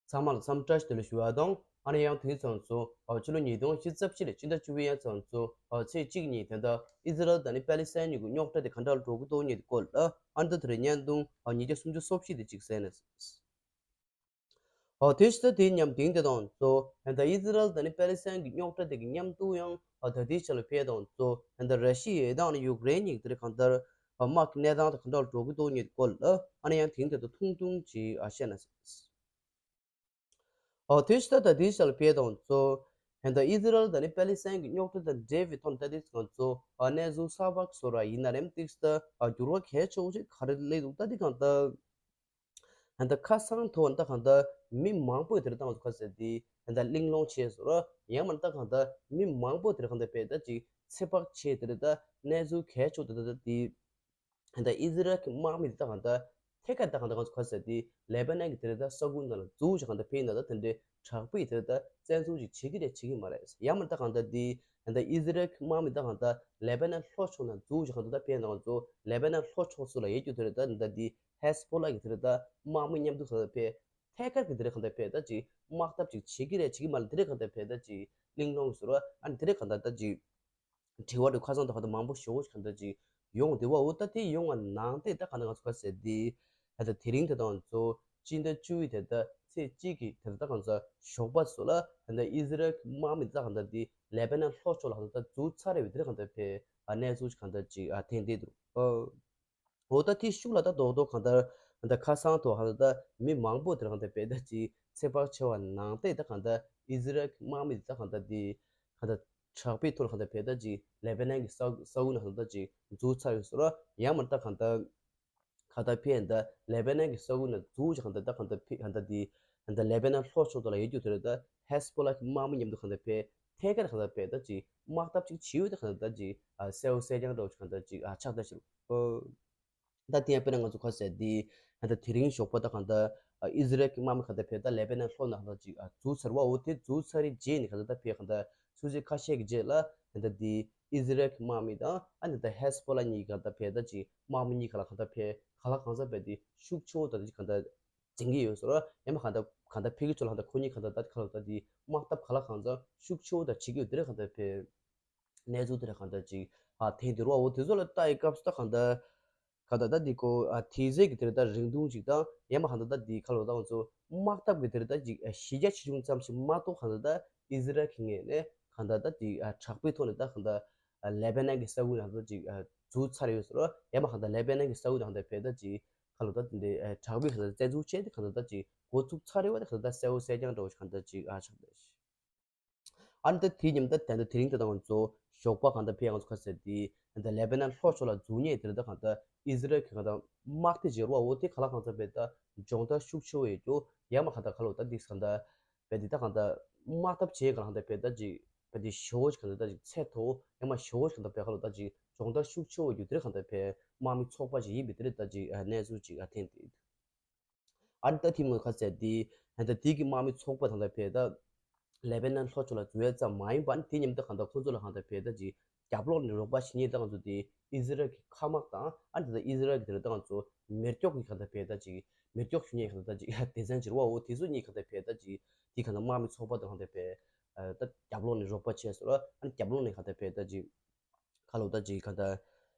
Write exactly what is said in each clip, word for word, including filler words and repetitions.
ཚང་མ་ལ་འཚམས་འདྲི་བཀྲ་ཤིས་བདེ་ལེགས་ཞུ་བ་དང་། ཨ་ནི་ཡང་དེ་མཚུངས་སུ་ཕྱི་ལོ་ཉིས་སྟོང་ཉི་ཤུ་རྩ་བཞི་ལོའི་ཕྱི་ཟླ་བཅུ་པའི་ཡང་མཚུངས་སུ་ཚེས་གཅིག་ཉིན་ད་ལྟ་ཨི་ཟི་རལ་དང་ནི་པེ་ལི་སི་ཐན་གཉིས་ཀྱི་རྙོག་དྲ་དེ་ག་འདྲ་འགྲོ་གི་འདུག་ཉིད་སྐོར་ལ། ཨ་ནི་ད་དེ་རིང་བརྙན་ཐུང་ཉིས་བརྒྱ་སུམ་ཅུ་སོ་བཞི་དེ་གཅིག་གསན་ནས། ཨོ་དེ་ཕྱི་ཟླ་དེའི་ཉམས་དེང་དེ་དང་གཙོ་ད་ལྟ་ཨི་ཟི་རལ་དང་ནི་པེ་ལི་སི་ཐན་གྱི་རྙོག་དྲ་དེ་གི་མཉམ་དུ་ཡང་ད་ལྟའི་ཆ་ལ་ཕེབས་དང་གཙོ་ད་ལྟ་ར་ཤི་ཡའི་དང་ནི་ཡུཀ་རེན་གཉིས་ཀྱི་དེ་རིང་གང་ལྟར་དམག་གི་གནས་སྟངས་དེ་ག་འདྲ་འགྲོ་གི་འདུག་ཉིད་སྐོར་ལ། ཨ་ནི་ཡང་དེང་དེ་དང་ཐུང་ཐུང་ཅིག་བཤད་ན། ཨོ་དེ་ཕྱི་ཟླ་ད་ལྟའི་ཆ་ལ་ཕེབས་དང་གཙོ་ད་ལྟ་ཨི་ཟི་རལ་དང་ནི་པེ་ལི་སི་ཐན་གྱི་རྙོག་དྲ་དང་འབྲེལ་བའི་ཐོག་ནས་ད་ལྟའི་ང་ཚོ་གནས་ཚུལ་གསར་པ་བཟོ་ར་ཡིན་ན་རེམ་ཏིག་ད་འགྱུར་བ་གལ་ཆེ་བོ་ཞིག་ག་རེ་སླེབས་འདུག་ད་འདི་གང་ལྟར་ད་ལྟ་ཁ་སང་ཐོག་ད་གང་ལྟར་མི་མང་པོས་དེར་བཏང་ཁ་ཟེར་དེ་ད་ལྟ་གླེང་སློང་བྱས་སོང་ར། ཡང་མིན་ད་གང་ལྟར་མི་མང་པོས་དེར་གང་ལྟར་བས་ད་ཅིག་ཚོད་དཔག་བྱས་དེར་ད་གནས་ཚུལ་གལ་ཆེ་བོ་དེ་ད་ད་དེ། ད་ལྟ་ཨི་ཟི་རལ་གྱི་དམག་མི་དེ་ད་གང་ལྟར་ཐད་ཀར་ད་གང་ལྟར་ང་ཚོ་ག་ཟེར་དེ་ལེ་པ་ནན་གྱི་དེ་རེད་ད་ས་ཁུལ་ནང་ལ་འཛུལ་ཞིག་གང་ལྟར་ཕེབས་ན་ད་དེ་འདྲའི་དྲག་པོའི་དེ་རེད་ད་བཙན་འཛུལ་ཅིག་བྱེད་ཀྱི་རེད་བྱེད་ཀྱི་མ་རེད། ཡང་མིན་ད་གང་ལྟར་དེ་ད་ལྟ་ཨི་ཟི་རལ་གྱི་དམག་མི་ད་གང་ལྟར་ལེ་པ་ནན་ལྷོ་ཕྱོགས་ནང་འཛུལ་ཞིག་གང་ལྟར་ད་ཕེབས་ན་ང་ཚོ་ལེ་པ་ནན་ལྷོ་ཕྱོགས་སུ་ལ་ཡོད་རྒྱུ་དེ་རེད་ད་ད་ལྟ་དེ་ཧེ་ཟ་བྷོ་ལ་གི་དེ་རེད་ད་དམག་མི་མཉམ་དུ་གང་ལྟར་ཕེབས་ཐད་ཀར་གྱི་དེ་རེད་གང་ལྟར་ཕེབས་ད་ཅིག་དམག་འཐབ་ཅིག་བྱེད་ཀྱི་རེད་བྱེད་ཀྱི་མ་རེད་དེ་རེད་གང་ལྟར་ཕེབས་ད་ཅིག་གླེང་སློང་ཟེར་བ་ཨ་ནི་དེ་རེད་གང་ལྟར་ད་ཅིག་དྲི་བ་དེ་ཁ་སང་དུ་ཧ་ད་མང་པོ་ཞེ་པོ་ཞིག་ག་འདྲ་ཅིག་ཡོང་བདེ་བ་འོ་ད་དེ་ཡོང་བ་ནང་དེ་ད་ག་འདྲ་ང་ཚོ་ག་ཟེར་དེ་ད་ད་དེ་རིང་དེ་དང་ཚོ་སྤྱི་ཟླ་བཅུ་པའི་དེ་ད་ཚེས་གཅིག་གི་དེ་ད་ག་ཚོ་ཞོགས་པ་སོ་ལ་ད་ད་ཨི་ཟི་རལ་གྱི་དམག་མི་ད་ག་འདྲ་དེ་ལེ་པ་ནན་ལྷོ་ཕྱོགས་ལ་ག་འདྲ་འཛུལ་ཚར་རེ་བའི་དེ་ག་འདྲ་ཕེ་ཨ་གནས་ཚུལ་ག་འདྲ་ཅིག་ཨ་ཐེངས་དེ་འདུག་འོ་ད་དེ་ཤུགས་ལ་ད་རྡོག་རྡོག་གང་ལྟར་ད་ཁ་སང་དུ་གང་ལྟར་ད་མི་མང་པོ་དེ་ག་འདྲ་ཕེ་ད་ཅིག་ཚོད་དཔག་ཆེ་བ་ནང་དེ་ད་ག་འདྲ་ཨི་ཟི་རལ་གྱི་དམག་མི་ད་ག་འདྲ་དེ། ག་ད་དྲག་པོའི་ཐོག་ལ་ག་ད་ཕེ་ད་ཅིག་ལེ་པ་ནན་གྱི་ས་ས་ཁུལ་ནང་ག་ད་ཅིག་འཛུལ་ཚར་ཡོད་སོ་ར། ཡང་མིན་ད་ག་ད་ག་ད་ཕེ་ད་ལེ་པ་ནན་གྱི་ས་ཁུལ་ནང་འཛུལ་ཅིག་ག་ད་ད་ག་ད་ཕེ་ག་ད་དེ་ག་ད་ལེ་པ་ནན་ལྷོ་ཕྱོགས་དུ་ལ་ཡོད་རྒྱུ་དེ་རེད་ད་ཧེ་ཟ་བྷོ་ལ་གི་དམག་མི་མཉམ་དུ་ག་ད་ཕེ་ཐད་ཀར་ག་ད་ཕེ་ད་ཅིག་དམག་འཐབ་ཅིག་བྱེད་ཡོད་ད་ག་ད་ད་ཅིག་ཨ་གསལ་བོ་གསལ་རྐྱང་འདྲ་བོ་ཅིག་ག་ད་ཅིག་ཨ་ཆགས་ད་ཕྱིར། ད་དེ་ཡང་དཔེར་ན་ང་ཚོ་ཁ་ཟེར་དེ་ད་དེ་རིང་ཞོགས་པ་ད་གང་ལྟར་ཨི་ཟི་རལ་གྱི་དམག་མི་གང་ལྟར་ཕེབས་ད་ལེ་པ་ནན་ལྷོ་ནང་གང་ལྟར་ཅིག་འཛུལ་ཚར་བ་འོ་དེ་འཛུལ་ཚར་རེ་རྗེས་ནས་གང་ལྟར་ད་ཕེབས་གང་ལྟར་ཆུ་ཚོད་ཁ་ཤས་ཀྱི་རྗེས་ལ་གང་ལྟར་དེ་ཨི་ཟི་རལ་གྱི་དམག་མི་དང་ཨ་ནི་ད་ཧེ་ཟ་བྷོ་ལ་གཉིས་གང་ལྟར་ཕེབས་ད་ཅིག་དམག་མི་གཉིས་ག་ལ་གང་ལྟར་ཕེབས་ག་ལ་གང་ཟག་ཕེབས་དེ་ཤུགས་ཆེ་བོ་ད་ཅིག་གང་ལྟར་འཛིང་གི་ཡོད་ཟེར་རོ། ཡང་མ་གང་ལྟར་གང་ལྟར་ཕེབས་ཀྱི་ཆོག་ལ་གང་ལྟར་ཁོ་གཉིས་གང་ལྟར་ད་ག་ལ་ད་དེ་དམག་འཐབ་ག་ལ་གང་ཟག་ཤུགས་ཆེ་བོ་ད་བྱེད་ཀྱི་ཡོད་དེ་རེད་གང་ལྟར་ཕེབས། གནས་ཚུལ་དེ་ལ་གང་ལྟར་ཅིག་ཨ་ཐེངས་དེ་རུ་འོ་དེ་ཚོ་ལ་ལྟ་ཡི་སྐབས་སུ་ད་གང་ལྟར་གང་ལྟར་ད་འདི་ཀོ་ཨ་དེ་ཚོད་ཀྱི་དེ་ལ་ད་རིང་ཐུང་ཅིག་དང་ཡང་མ་གང་ལྟར་ད་འདི་ཁ་ལོ་ད་ང་ཚོ་དམག་འཐབ་ཀྱི་དེ་ལ་ད་ཅིག་ཨ་གཞི་རྒྱ་ཆེ་ཆུང་ཙམ་ཞིག་མ་གཏོགས་གང་ལྟར་ད་ཨི་ཟི་རལ་གྱི་ངོས་ནས་གང་ལྟར་ད་འདི་ཨ་དྲག་པོའི་ཐོག་ནས་ད་གང་ལྟར་ཨ་ལེ་པ་ནན་གྱི་ས་ཁུལ་ནང་ད་ཅིག་ཨ་འཛུལ་ཚར་ཡོད་ཟེར་རོ། ཡང་མ་གང་ལྟར་ལེ་པ་ནན་གྱི་ས་ཁུལ་ནང་ད་བས་ད་ཅིག་ཁ་ལོ་ད་དེ་འདི་ཨ་དྲག་པོའི་གང་ལྟར་བཙན་འཛུལ་བྱས་ཏེ་གང་ལྟར་ད་ཅིག་འགོ་ཚུགས་ཚར་ཡོད་པ་ད་གང་ལྟར་ད་གསལ་བོ་གསལ་རྐྱང་འདྲ་བོ་ཞིག་གང་ལྟར་ཅིག་ཨ་ཆགས་ད། ཨ་ནི་ད་དེའི་ཉིན་ད་ད་ལྟ་དེ་རིང་ད་ལྟ་ང་ཚོ་ཞོགས་པ་གང་ལྟར་ཕེབས་ང་ཚོ་ཁ་ཟེར་དེ་ད་ལྟ་ལེ་པ་ནན་ལྷོ་ཕྱོགས་ལ་འཛུལ་ཉེས་དེ་ལ་ད་གང་ལྟར་ཨི་ཟི་རལ་གྱི་གང་ལྟར་དམག་སྡེ་བརྗེ་རུ་བ་འོ་དེ་ག་ལ་གང་ལྟར་བས་ད་སྦྱོང་བརྡར་ཤུགས་ཆེ་བོ་ཡོད་རྒྱུ་ཡང་མ་གང་ལྟར་ག་ལོ་ད་འདི་གང་ལྟར་བས་འདི་ད་གང་ལྟར་དམག་འཐབ་བྱེད་གང་ལ་གང་ལྟར་བས་ད་ཅིག་བས་འདི་ཞེ་བོ་ཞིག་གང་ལྟར་ད་ཅིག་ཚད་མཐོ་བོ་ཡང་མ་ཞེ་བོ་ཞིག་གང་ལྟར་བས་ག་ལོ་ད་ཅིག་སྦྱོང་བརྡར་ཤུགས་ཆེ་བོ་ཡོད་རྒྱུ་དེ་ལ་གང་ལྟར་བས་དམག་མི་ཚོགས་པ་ཞིག་ཡིན་པའི་དེ་ལ་ད་ཅིག་གནས་ཚུལ་ཅིག་ཐེངས་དེ། ཨ་ནི་ད་ཐིམ་ངོས་ཁ་ཟེར་དེ་ཨ་ནི་ད་དེ་གི་དམག་མི་ཚོགས་པ་དང་ད་བས་ད་ལེ་པ་ནན་ལྷོ་ཕྱོགས་ལ་འཛུལ་ཡ་ཙམ་མ་ཡིན་པ་ཨ་ནི་དེ་མཉམ་དུ་གང་ལྟར་ཁོ་ཚོ་ལ་གང་ལྟར་བས་ད་ཅིག་རྒྱབ་ལོགས་ནས་རོགས་པ་བྱེད་མཁན་ད་ང་ཚོ་དེ་ཨི་ཟི་རལ་གྱི་མཁའ་དམག་དང་ཨ་ནི་ད་ཨི་ཟི་རལ་གྱི་དེ་ལ་ད་ང་ཚོ་མེ་སྒྱོགས་ཀྱི་གང་ལྟར་བས་ད་ཅིག་མེ་སྒྱོགས་ཞུ་མཁན་གང་ལྟར་ད་ཅིག་སྡེ་ཚན་བྱེད་རོགས་འོ་དེ་ཚོ་གཉིས་གང་ལྟར་བས་ད་ཅིག་དེ་གང་ལྟར་དམག་མི་ཚོགས་པ་དང་གང་ལྟར་བས་ད་རྒྱབ་ལོགས་ནས་རོགས་པ་བྱས་སོང་ཨ་ནི་རྒྱབ་ལོགས་ནས་གང་ལྟར་བས་ད་ཅིག་ཁ་ལོ་ད་ཅིག་གང་ལྟར།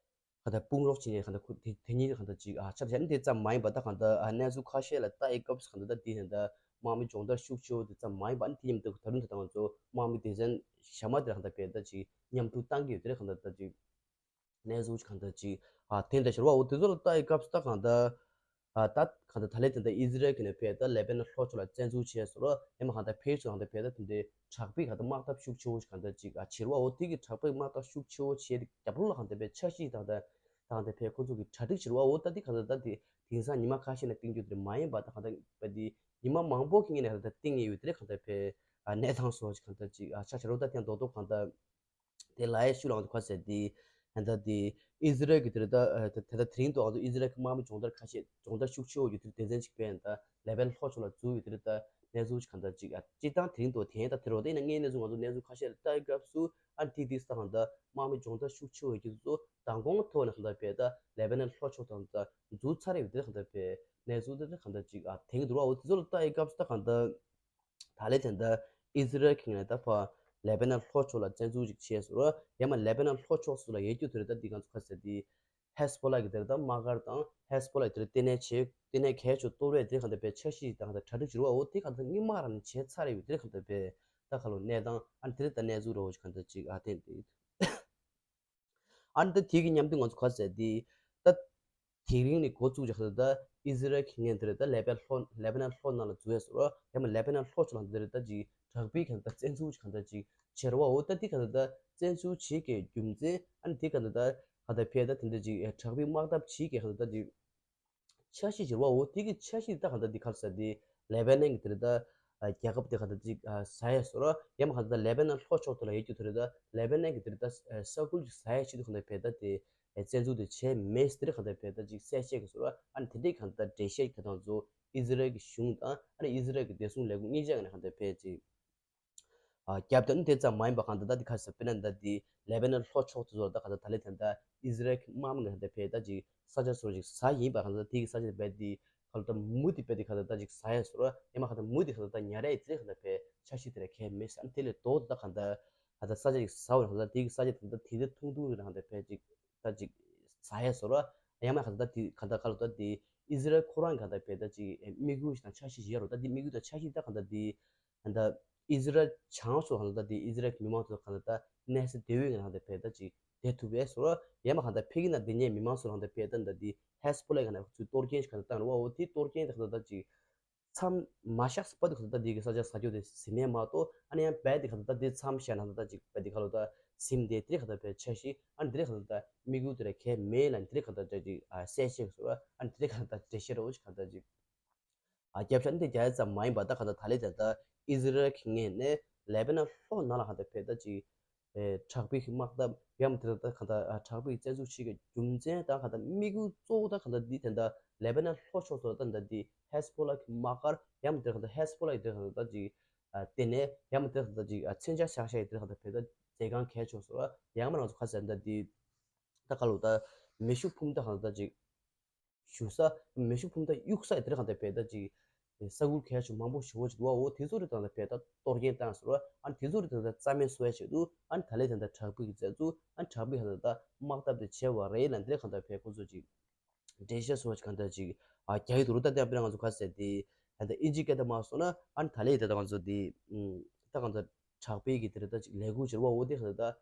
གང་ལྟར་དཔུང་རོགས་བྱེད་མཁན་གང་ལྟར་ཁུ་དེ་དེ་གཉིས་གང་ལྟར་ཅིག་ཨ་ཆ་བཞག་ནས་དེ་ཙམ་མ་ཡིན་པ་ད་གང་ལྟར་ཨ་གནས་ཚུལ་ཁ་ཤས་ལ་ལྟ་ཡི་སྐབས་སུ་གང་ལྟར་ད་དེ་ནས་ད་དམག་མི་སྦྱོང་བརྡར་ཤུགས་ཆེ་བོ་དེ་ཙམ་མ་ཡིན་པ་ཨ་ནི་དེ་མཉམ་དུ་ད་རུང་ད་ང་ཚོ་དམག་མི་སྡེ་ཚན་གཞན་མ་དེ་གང་ལྟར་བས་ད་ཅིག་མཉམ་དུ་བཏང་གི་ཡོད་དེ་གང་ལྟར་ད་ཅིག་གནས་ཚུལ་གང་ལྟར་ཅིག་ཨ་དེ་འདྲ་ཞིག་རེད་བ། འོ་དེ་ཚོ་ལ་ལྟ་ཡི་སྐབས་སུ་ད་གང་ལྟར། ཨ་ད་གང་ལྟར་ད་ལན་དེ་འདྲ་ཨི་ཟི་རལ་གྱི་ནས་བས་ད་ལེ་པ་ནན་ལྷོ་ཕྱོགས་ལ་བཙན་འཛུལ་བྱས་སོང་ར། ཡང་མ་གང་ལྟར་ཕེ་སུ་གང་ལྟར་བས་ད་དེ་འདྲའི་དྲག་པོའི་གང་ལྟར་དམག་འཐབ་ཤུགས་ཆེ་བོ་ཞིག་གང་ལྟར་ཅིག་ཨ་བྱེད་ར་བ། འོ་དེ་གི་དྲག་པོའི་དམག་འཐབ་ཤུགས་ཆེ་བོ་བྱས་ཏེ་རྒྱབ་ལོགས་ལ་གང་ལྟར་བས་འཆར་གཞི་དང་ད་ད་གང་ལྟར་བས་ཁོ་ཚོ་གི་གྲ་སྒྲིག་བྱེད་ར་བ། འོ་ད་དེ་གང་ལྟར་ད་དེ་དེང་སང་ཉི་མ་ཁ་ཤས་ནས་བཏིང་རྒྱུ་དེ་མ་ཡིན་པ་ད་གང་ལྟར་བས་དེ་ཉི་མ་མང་པོ་གི་སྔོན་ནས་གང་ལྟར་བཏིང་ངེས་ཡོད་དེ་གང་ལྟར་བས་ཨ་གནས་སྟངས་སོགས་ཀྱི་གང་ལྟར་ཅིག་ཨ་ཆ་བཞག་ར་བ། ད་དེ་རྡོག་རྡོག་གང་ལྟར། དེ་ལ་ཡ་ཤུ་ལང་དུ་ཁ་ཟེར་དེ། ད་ལྟ་དེ་ཨི་ཟི་རལ་གྱི་དེ་ད་ད་ད་དེ་རིང་དུ་ང་ཚོ་ཨི་ཟི་རལ་གྱི་དམག་མི་སྦྱོང་བརྡར་ཁ་ཤས་སྦྱོང་བརྡར་ཤུགས་ཆེ་བོ་ཡོད་དེ་སྡེ་ཚན་གཅིག་པས་ད་ལེ་པན་ལྷོ་ཕྱོགས་ལ་འཛུལ་ཡོད་དེ་ད་གནས་ཚུལ་གང་ལྟར་ཅིག་ཨ་སྤྱིར་བཏང་དེ་རིང་དུ་དེ་ད་དེ་རོ་དེ་ན་ངའི་གནས་ཚུལ་ང་ཚོ་གནས་ཚུལ་ཁ་ཤས་ལ་ལྟ་ཡི་སྐབས་སུ་ཨ་དེ་དེ་ས་གང་ལྟར་དམག་མི་སྦྱོང་བརྡར་ཤུགས་ཆེ་བོ་ཡོད་དེ་ཚོ་མདང་དགོང་ཐོག་ནས་གང་ལྟར་བས་ད་ལེ་པན་ལྷོ་ཕྱོགས་དང་ད་འཛུལ་ཚར་ཡོད་དེ་གང་ལྟར་བས་ གནས་ཚུལ་དེ་གང་ལྟར་ཅིག་ཨ་དེང་དུ་རོ་འོ་དེ་ཚོ་ལ་ལྟ་ཡི་སྐབས་སུ་ད་གང་ལྟར་ད་ལས་དེ་འདྲ་ཨི་ཟི་རལ་གྱི་ངོས་ནས་ད་ཕ་ལེ་བྷ་ནན་ལྷོ་ཕྱོགས་ལ་བཙན་འཛུལ་ཅིག་བྱས་སོང་ར། ཡང་མ་ལེ་བྷ་ནན་ལྷོ་ཕྱོགས་སུ་ལ་ཡོད་རྒྱུ་དེ་རེད། ད་འདི་གང་ཚོ་ཁ་ཟེར་དེ་ཧེ་སི་བྷོ་ལ་གི་དེར་ད་དམག་སྒར་དང་ཧེ་སི་བྷོ་ལ་གི་དེར་ལྟེ་གནས་བྱེད་ལྟེ་གནས་གལ་ཆེ་གཏོར་བའི་དེ་གང་ལྟར་པའི་འཆར་གཞི་དང་གང་ལྟར་གྲ་སྒྲིག་བྱེད་རོགས་འོ་དེ་གང་ལྟར་སྔོན་མ་རང་ནས་བྱས་ཚར་ཡོད་དེ་གང་ལྟར་པའི་ད་ཁ་ལོ་གནས་སྟངས་ཨ་ནི་དེ་རེད། ད་གནས་ཚུལ་རོགས་གང་ལྟར་ཅིག་ཨ་བསྟན་ཏེ། ཨ་ནི་ད་དེ་གི་མཉམ་དུ་ང་ཚོ་ག་ཟེར་དེ་ད་དེ་རིང་ནས་འགོ་བཙུགས་ཀྱི་གང་ལྟར་ད་ཨི་ཟི་རལ་གྱི་ངན་དེ་རེད། ད་ལེ་བྷ་ལྷོ་ལེ་བྷ་ནན་ལྷོ་ནང་ལ་འཛུལ་ཡས་སོ་ར། ཡང་མ་ལེ་བྷ་ནན་ལྷོ་ཕྱོགས་ལ་དེ་རེད། ད་ཅིག་དྲག་པོའི་གང་ལྟར་བཙན་འཛུལ་གང་ལྟར་ཅིག་བྱེད་རོགས་འོ་ད་དེ་གང་ལྟར་ད་བཙན་འཛུལ་བྱེད་ཀྱི་རྒྱུ་མཚན་ཨ་ནི་དེ་གང་ལྟར་ད་གང་ལྟར་ཕེ་ད་དེ་འདྲ་ཅིག་དྲག་པོའི་དམག་འཐབ་བྱེད་ཀྱི་གང་ལྟར་ད་ཅིག་འཆར་གཞི་བྱེད་རོགས་འོ་དེ་གི་འཆར་གཞི་ད་གང་ལྟར་དེ་ག་ཟེར་དེ་ལེ་བྷ་ནན་གྱི་དེ་རེད། ད་རྒྱལ་ཁབ་དེ་གང་ལྟར་ཅིག་ཟ་ཡས་སོ་ར། ཡང་མ་གང་ལྟར་ད་ལེ་བྷ་ནན་ལྷོ་ཕྱོགས་དེ་ལ་ཡོད་རྒྱུ་དེ་རེད། ད་ལེ་བྷ་ནན་གྱི་དེ་རེད། ད་ས་ཁུལ་ཅིག་ཟ་ཡས་ཆེད་དུ་གང་ལྟར་ཕེ་ད་དེ་བཙན་འཛུལ་དེ་བྱས་མེད་ཟེར་གང་ལྟར་ཕེ་ད་ཅིག་གསལ་བཤད་ཀྱི་སོ་ར། ཨ་ནི་དེ་འདྲའི་གང་ལྟར་འགྲེལ་བཤད་དེ་དང་ཚོ་ཨི་ཟི་རལ་གྱི་གཞུང་དང་ཨ་ནི་ཨི་ཟི་རལ་གྱི་བདེ་སྲུང་ལས་ཁུངས་གཉིས་ཆ་ནས་གང་ལྟར་ཕེ་ཅིག་ཨ་རྒྱབ་དོན་དེ་ཙམ་མ་ཡིན་པ་གང་ལྟར་ད་འདི་ག་ཟེར་དཔེར་ན་ད་འདི་ལེ་བྷ་ནན་ལྷོ་ཕྱོགས་དེ་ཚོ་ད་གང་ལྟར་ད་ལས་དེ་ད་ཨི་ཟི་རལ་གྱི་དམག་མི་གང་ལྟར་ཕེ་ད་ཅིག་ས་ཆ་སོ་ཅིག་ཟ་ཡིན་པ་གང་ལྟར་དེ་གི་ས་ཆ་དེ་ཕེ་འདི་གང་ལྟར་མུ་དེ་ཕེ་འདི་གང་ལྟར་ད་ཅིག་ཟ་ཡས་སོ་ར། ཡང་མ་གང་ལྟར་མུ་དེ་གང་ལྟར་ད་ཉར་ཡས་དེ་གང་ལྟར་ཕེ་འཆར་གཞི་དེ་ར་གལ་མེད་ས། ཨ་ནི་དེ་ལས་ལྡོག་ད་གང་ལྟར་གང་ལྟར་ས་ཆ་ཅིག་ཟ་བ་གང་ལྟར་དེ་གི་ས་ཆ་དེ་ད་དེ་དེ་ཐུང་ཐུང་རེད། གང་ལྟར་ཕེ་ཅིག་ད་ཅིག་ཟ་ཡས་སོ་ར། ཡང་མ་གང་ལྟར་ད་དེ་གང་ལྟར་གང་ལྟར་ད་དེ་ཨི་ཟི་རལ་ཁོ་རང་གང་ལྟར་ཕེ་ད་ཅིག་དམིགས་ཡུལ་དང་འཆར་གཞི་ཡོད་རོ། ད་དེ་དམིགས་ཡུལ་དང་འཆར་གཞི་ད་གང་ལྟར་དེ་ད་ལྟ་ཨི་ཟི་རལ་བྱང་ཕྱོགས་གང་ལྟར་དེ་ཨི་ཟི་རལ་གྱི་མི་མང་ཚོ་གང་ལྟར་ད་གནས་ས་དེ་བས་གང་ལྟར་ཕེ་ད་ཅིག་བསྡད་ཐུབ་པས་སོ་ར། ཡང་མ་གང་ལྟར་ཕེ་གི་ན་དེ་ཉེ་མི་མང་ཚོ་གང་ལྟར་ཕེ་ད་ད་དེ་ཧེ་སི་བྷོ་ལ་གང་ལྟར་ཚུར་གཏོར་སྐྱོན་ཞིག་གང་ལྟར་བཏང་རོ། འོ་དེ་གཏོར་སྐྱོན་དེ་གང་ལྟར་ད་ཅིག་མཚམས་མ་བཞག་པ་དེ་གང་ལྟར་ད་དེ་གི་ས་ཆ་ཟ་རྒྱུ་དེ་ཟིན་མེད་མ་གཏོགས་ཨ་ནི་ཡང་བས་དེ་གང་ལྟར་ད་དེ་མཚམས་བཞག་ན་ད་ཅིག་བས་དེ་གང་ལྟར་ད་ཟིན་དེ་དེ་གང་ལྟར་ཕེ་འཆར་གཞི་ཨ་ནི་དེ་གང་ལྟར་ད་དམིགས་ཡུལ་དེ་ར་གལ་མེད་ལ་དེ་གང་ལྟར་ད་ཅིག་གསལ་བཤད་སོ་ར། ཨ་ནི་དེ་གང་ལྟར་འགྲེལ་བཤད་རོ་གང་ལྟར་ཅིག་ཨ་རྒྱབ་ཤ་འདི་རྒྱ་ཡ་ཙམ་མ་ཡིན་པ་ད་ག་ད་ད་ལེ་ད་ད་ཨི་ཟི་རལ་གྱི་ངོས་ནས་ལེ་བྷ་ནན་ལྷོ་ནང་ལ་ག་ད་ཕེ་ད་ཅིག་ཨེ་དྲག་པོའི་དམག་འཐབ་ཡང་དེ་ད་ག་ད་དྲག་པོའི་བཙན་འཛུལ་བྱེད་ཀྱི་རྒྱུ་མཚན་དང་ག་ད་དམིགས་ཡུལ་གཙོ་བོ་ད་ག་ད་འདི་དེ་ད་ལེ་བྷ་ནན་ལྷོ་ཕྱོགས་སུ་ད་ད་འདི་ཧེ་སི་བྷོ་ལ་གི་དམག་སྒར་ཡང་དེ་ག་ད་ཧེ་སི་བྷོ་ལ་གི་དེ་ག་ད་ཅིག་ཨ་ལྟེ་གནས་ཡང་དེ་ག་ད་ཅིག་ཨ་མཚོན་ཆ་བཞག་བཞག་ཡི་དེ་ག་ད་ཕེ་ད་མཛད་ཁང་གལ་ཆེ་སོ་ཡང་མ་ང་ཚོ་ཁ་ཟེར་ད་འདི་ད་ག་ལོ་ད་མེ་ཤུགས་འཕུར་མདའ་ག་ད་ཅིག་ཞུ་ས་མེ་ཤུགས་འཕུར་མདའ་གཡུག་ས་ཡི་དེར་གང་ལྟར་བས་ད་ཅིག་ས་ཁུལ་གལ་ཆེ་མང་པོ་ཞེ་པོ་ཅིག་འདུག་བ། འོ་དེ་ཚོ་རེ་དང་ལ་བས་ད་གཏོར་སྐྱོན་བཏང་ཟེར་བ། ཨ་ནི་དེ་ཚོ་རེ་དང་ད་རྩ་མེད་བཟོ་ཡ་ཆེད་དུ་ཨ་ནི་ད་ལས་དང་ད་དྲག་པོའི་གི་བཙན་འཛུལ་ཨ་ནི་དྲག་པོའི་གང་ལྟར་ད་དམག་འཐབ་དེ་བྱས་བ་རེད་ལ་འདིར་གང་ལྟར་བས་ཁོ་ཚོ་ཅིག་འགྲེལ་བཤད་བཟོ་བ་ཅིག་གང་ལྟར་ཅིག་ཨ་རྒྱག་གི་འདུག་རུ། ད་ལྟ་དཔེར་ན་ང་ཚོ་ག་ཟེར་དེ་ད་ལྟ་ཨིན་ཇི་སྐད་ད་མ་སོང་ན་ཨ་ནི་ད་ལས་ད་ད་ང་ཚོ་དེ་ད་གང་ལྟར་དྲག་པོའི་གི་དེ་རེ་ད་ཅིག་ལས་འགུལ་བྱེད་བ། འོ་དེ་གང་ལྟར་ད་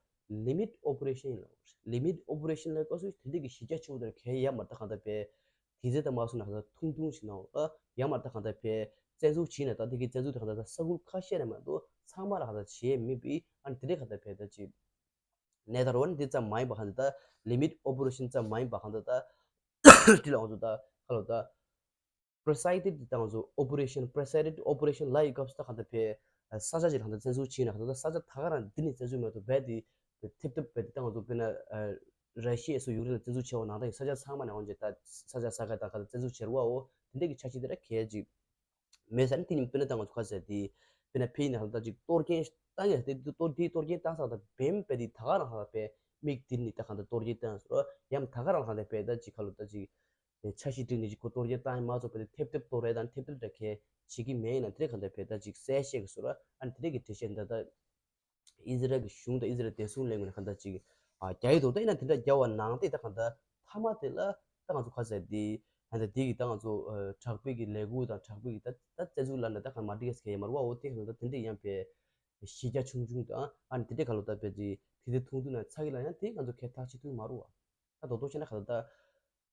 ལི་མིཊ་ཨོ་པ་རེ་ཤན་ལ་ལི་མིཊ་ཨོ་པ་རེ་ཤན་ལ་སྐབས་སུ་དེ་འདྲ་གི་གཞི་རྒྱ་ཆེ་བོ་དེར་གལ་ཡ་མ་ད་གང་ལྟར་བས། དེ་ཚེ་ད་མ་སོང་ན་གང་ལྟར་ཐུང་ཐུང་ཞིག་ན་འོ་ད་ཡང་མ་ད་གང་ལྟར་བས་བཙན་འཛུལ་བྱས་ན་ད་དེ་གི་བཙན་འཛུལ་དེ་གང་ལྟར་ད་ས་ཁུལ་ཁ་ཤས་ནས་མ་གཏོགས་ཚང་མ་ལ་གང་ལྟར་བྱས་མེད་པའི་ཨ་ནི་དེ་འདྲའི་གང་ལྟར་བས་ད་ཅིག་གནས་ད་རོ། ཨ་ནི་དེ་ཙམ་མ་ཡིན་པ་གང་ལྟར་ད་ལི་མིཊ་ཨོ་པ་རེ་ཤན་ཙམ་མ་ཡིན་པ་གང་ལྟར་ད་དེ་ལ་ང་ཚོ་ད་ག་ལོ་ད་པྲི་སའི་ཌེཌ་དང་ཚོ་ཨོ་པ་རེ་ཤན་པྲི་སའི་ཌེཌ་ཨོ་པ་རེ་ཤན་ལ་ཡི་སྐབས་སུ་ད་གང་ལྟར་བས་ས་ཆ་ཅིག་ལ་གང་ལྟར་བཙན་འཛུལ་བྱས་ན་གང་ལྟར་ས་ཆ་ད་ག་རང་འདི་ནས་བཙན་འཛུལ་མེད་དུ་བས་དེ་ཐེབས་ཐེབས་བས་དེ་ད་ང་ཚོ་དཔེར་ན་ར་ཤི་ཡ་སུ་ཡུཀ་རེན་ལ་བཙན་འཛུལ་བྱས་པ་ནང་ད་ཡི་ས་ཆ་ཚང་མ་ནས་འོན་ཅིག་ད་ས་ཆ་ས་ག་ད་ག་ད་བཙན་འཛུལ་བྱས་རུ་བའོ། དེ་འདྲ་གི་ཆ་ཤས་དེ་ར་གལ་ཅིག་མེད་ས་ནི་དེ་ནི་དཔེར་ན་ད་ང་ཚོ་ག་ཟེར་དེ་དཔེར་ན་ཕེ་ཡིན་ན་གང་ལྟར་ཅིག་གཏོར་སྐྱོན་བཏང་ཡ་དེ་གཏོར་དེ་གཏོར་སྐྱོན་བཏང་ས་ད་བེམ་བས་དེ་ད་ག་རང་ཧ་བས་མིག་དེ་ནི་ད་གང་ལྟར་གཏོར་སྐྱོན་བཏང་ས་ར་ཡང་ད་ག་རང་ཧ་ད་བས་ད་ཅིག་ག་ལོ་ད་ཅིག་འཆར་གཞི་སྒྲིག་ནས་ཅིག་ཁོ་གཏོར་སྐྱོན་བཏང་ཡ་མ་ཚོགས་པ་དེ་ཐེབས་ཐེབས་གཏོར་རེད་དང་ཐེབས་ཐེབས་འདྲ་ཁས་བྱེད་ཀྱི་མེད་ཡིན་ན་དེ་རེད་གང་ལྟར་བས་ད་ཅིག་གསལ་བཤད་ཀྱི་སོ་ར་ཨ་ནི་དེ་རེད་ཀྱི་འགྲེལ་བཤད་འདི་ད་ཨི་ཟི་རལ་གྱི་གཞུང་དང་ཨི་ཟི་རལ་བདེ་སྲུང་ལས་ཁུངས་ནས་གང་ལྟར་ཅིག་ཨ་རྒྱག་ཡི་འདུག་ད་ཡིན་ན་དེ་འདྲ་རྒྱག་པ་ནང་བསྟན་ད་གང་ལྟར་མཐའ་མ་དེ་ལ་ད་ང་ཚོ་ག་ཟེར་དེ་ད་ལྟ་དེ་གི་ད་ང་ཚོ་དྲག་པོའི་གི་ལས་འགུལ་དང་དྲག་པོའི་གི་ད་ད་བཙན་འཛུལ་ལ་འདྲ་ད་གང་མ་འགྲིག་ཡ་ཟེར་གྱི་ཡོད་མ་རེད་བ། འོ་དེ་གང་ལྟར་དེ་འདྲ་ཡང་བས་གཞི་རྒྱ་ཆུང་ཆུང་དང་ཨ་ནི་དེ་འདྲ་ག་ལོ་ད་བས་ཅིག་དེ་དེ་ཐུང་ཐུང་ན་ཚ་གི་ལ་ཡང་དེ་ང་ཚོ་ཁས་ཐག་ཆོད་ཐུབ་ཀྱི་མ་རེད་བ། ད་རྡོག་རྡོག་བཤད་ན་ག་ད་